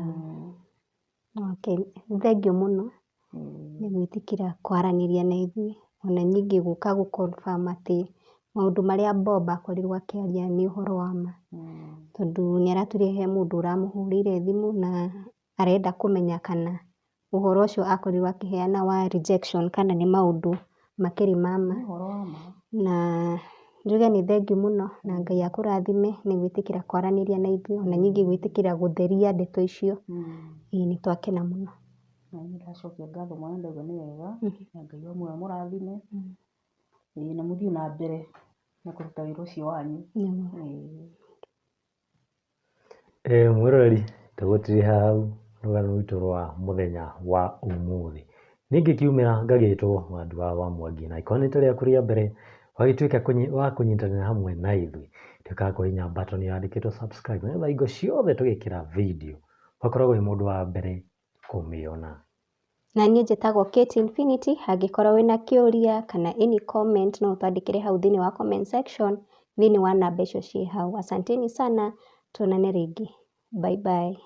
Okay, thengiũ mũno nĩ gwĩtĩkĩra kwaranĩria na ithuĩ, ona ningĩ gũka gũ confirm atĩ maũndũ marĩa Bob akorirwo akĩaria nĩ ũhoro wa ma. Tondũ nĩ aratwĩrire he mũndũ ũramũhũrĩire thimũ na arenda kũmenya kana ũhoro ũcio akorirwo akĩheana wa rejection kana nĩ maũndũ makĩrĩ ma ma. Na njuge nĩ thengiũ mũno na Ngai akũrathime nĩ gwĩtĩkĩra kwaranĩria na ithuĩ, ona ningĩ gwĩtĩkĩra gũtheria ndeto icio. Ĩĩ nĩ twakena mũno. Na niĩ ndacokia ngatho mwana ndauga nĩ wega, na Ngai wa muoyo amũrathime, ĩĩ na mũthiĩ na mbere na kũruta wĩra ũcio wanyu. Ĩĩ mwĩroreri tũgũtiriha hau rũgano rwitũ rwa mũthenya wa ũmũthĩ. Niĩ ngĩkiumĩra ngagĩtwo Wandua wa Mwangi, na angĩkorwo nĩ rita rĩaku rĩa mbere wagĩtuĩka wa kũnyitanĩra hamwe na ithuĩ, tuĩka wa kũhihinya button ĩyo yandĩkĩtwo subscribe, nĩgetha hingo ciothe tũgĩkĩra video ũgakoragwo wĩ mũndũ wa mbere kũmĩona. Na niĩ njĩtagwo Kate Infinity, angĩkorwo wĩna kĩũria kana any comment no ũtwandĩkĩre hau thĩinĩ wa comment section thĩinĩ wa namba icio ciĩ hau. Asanteni sana, tuonane rĩngĩ. Bye bye.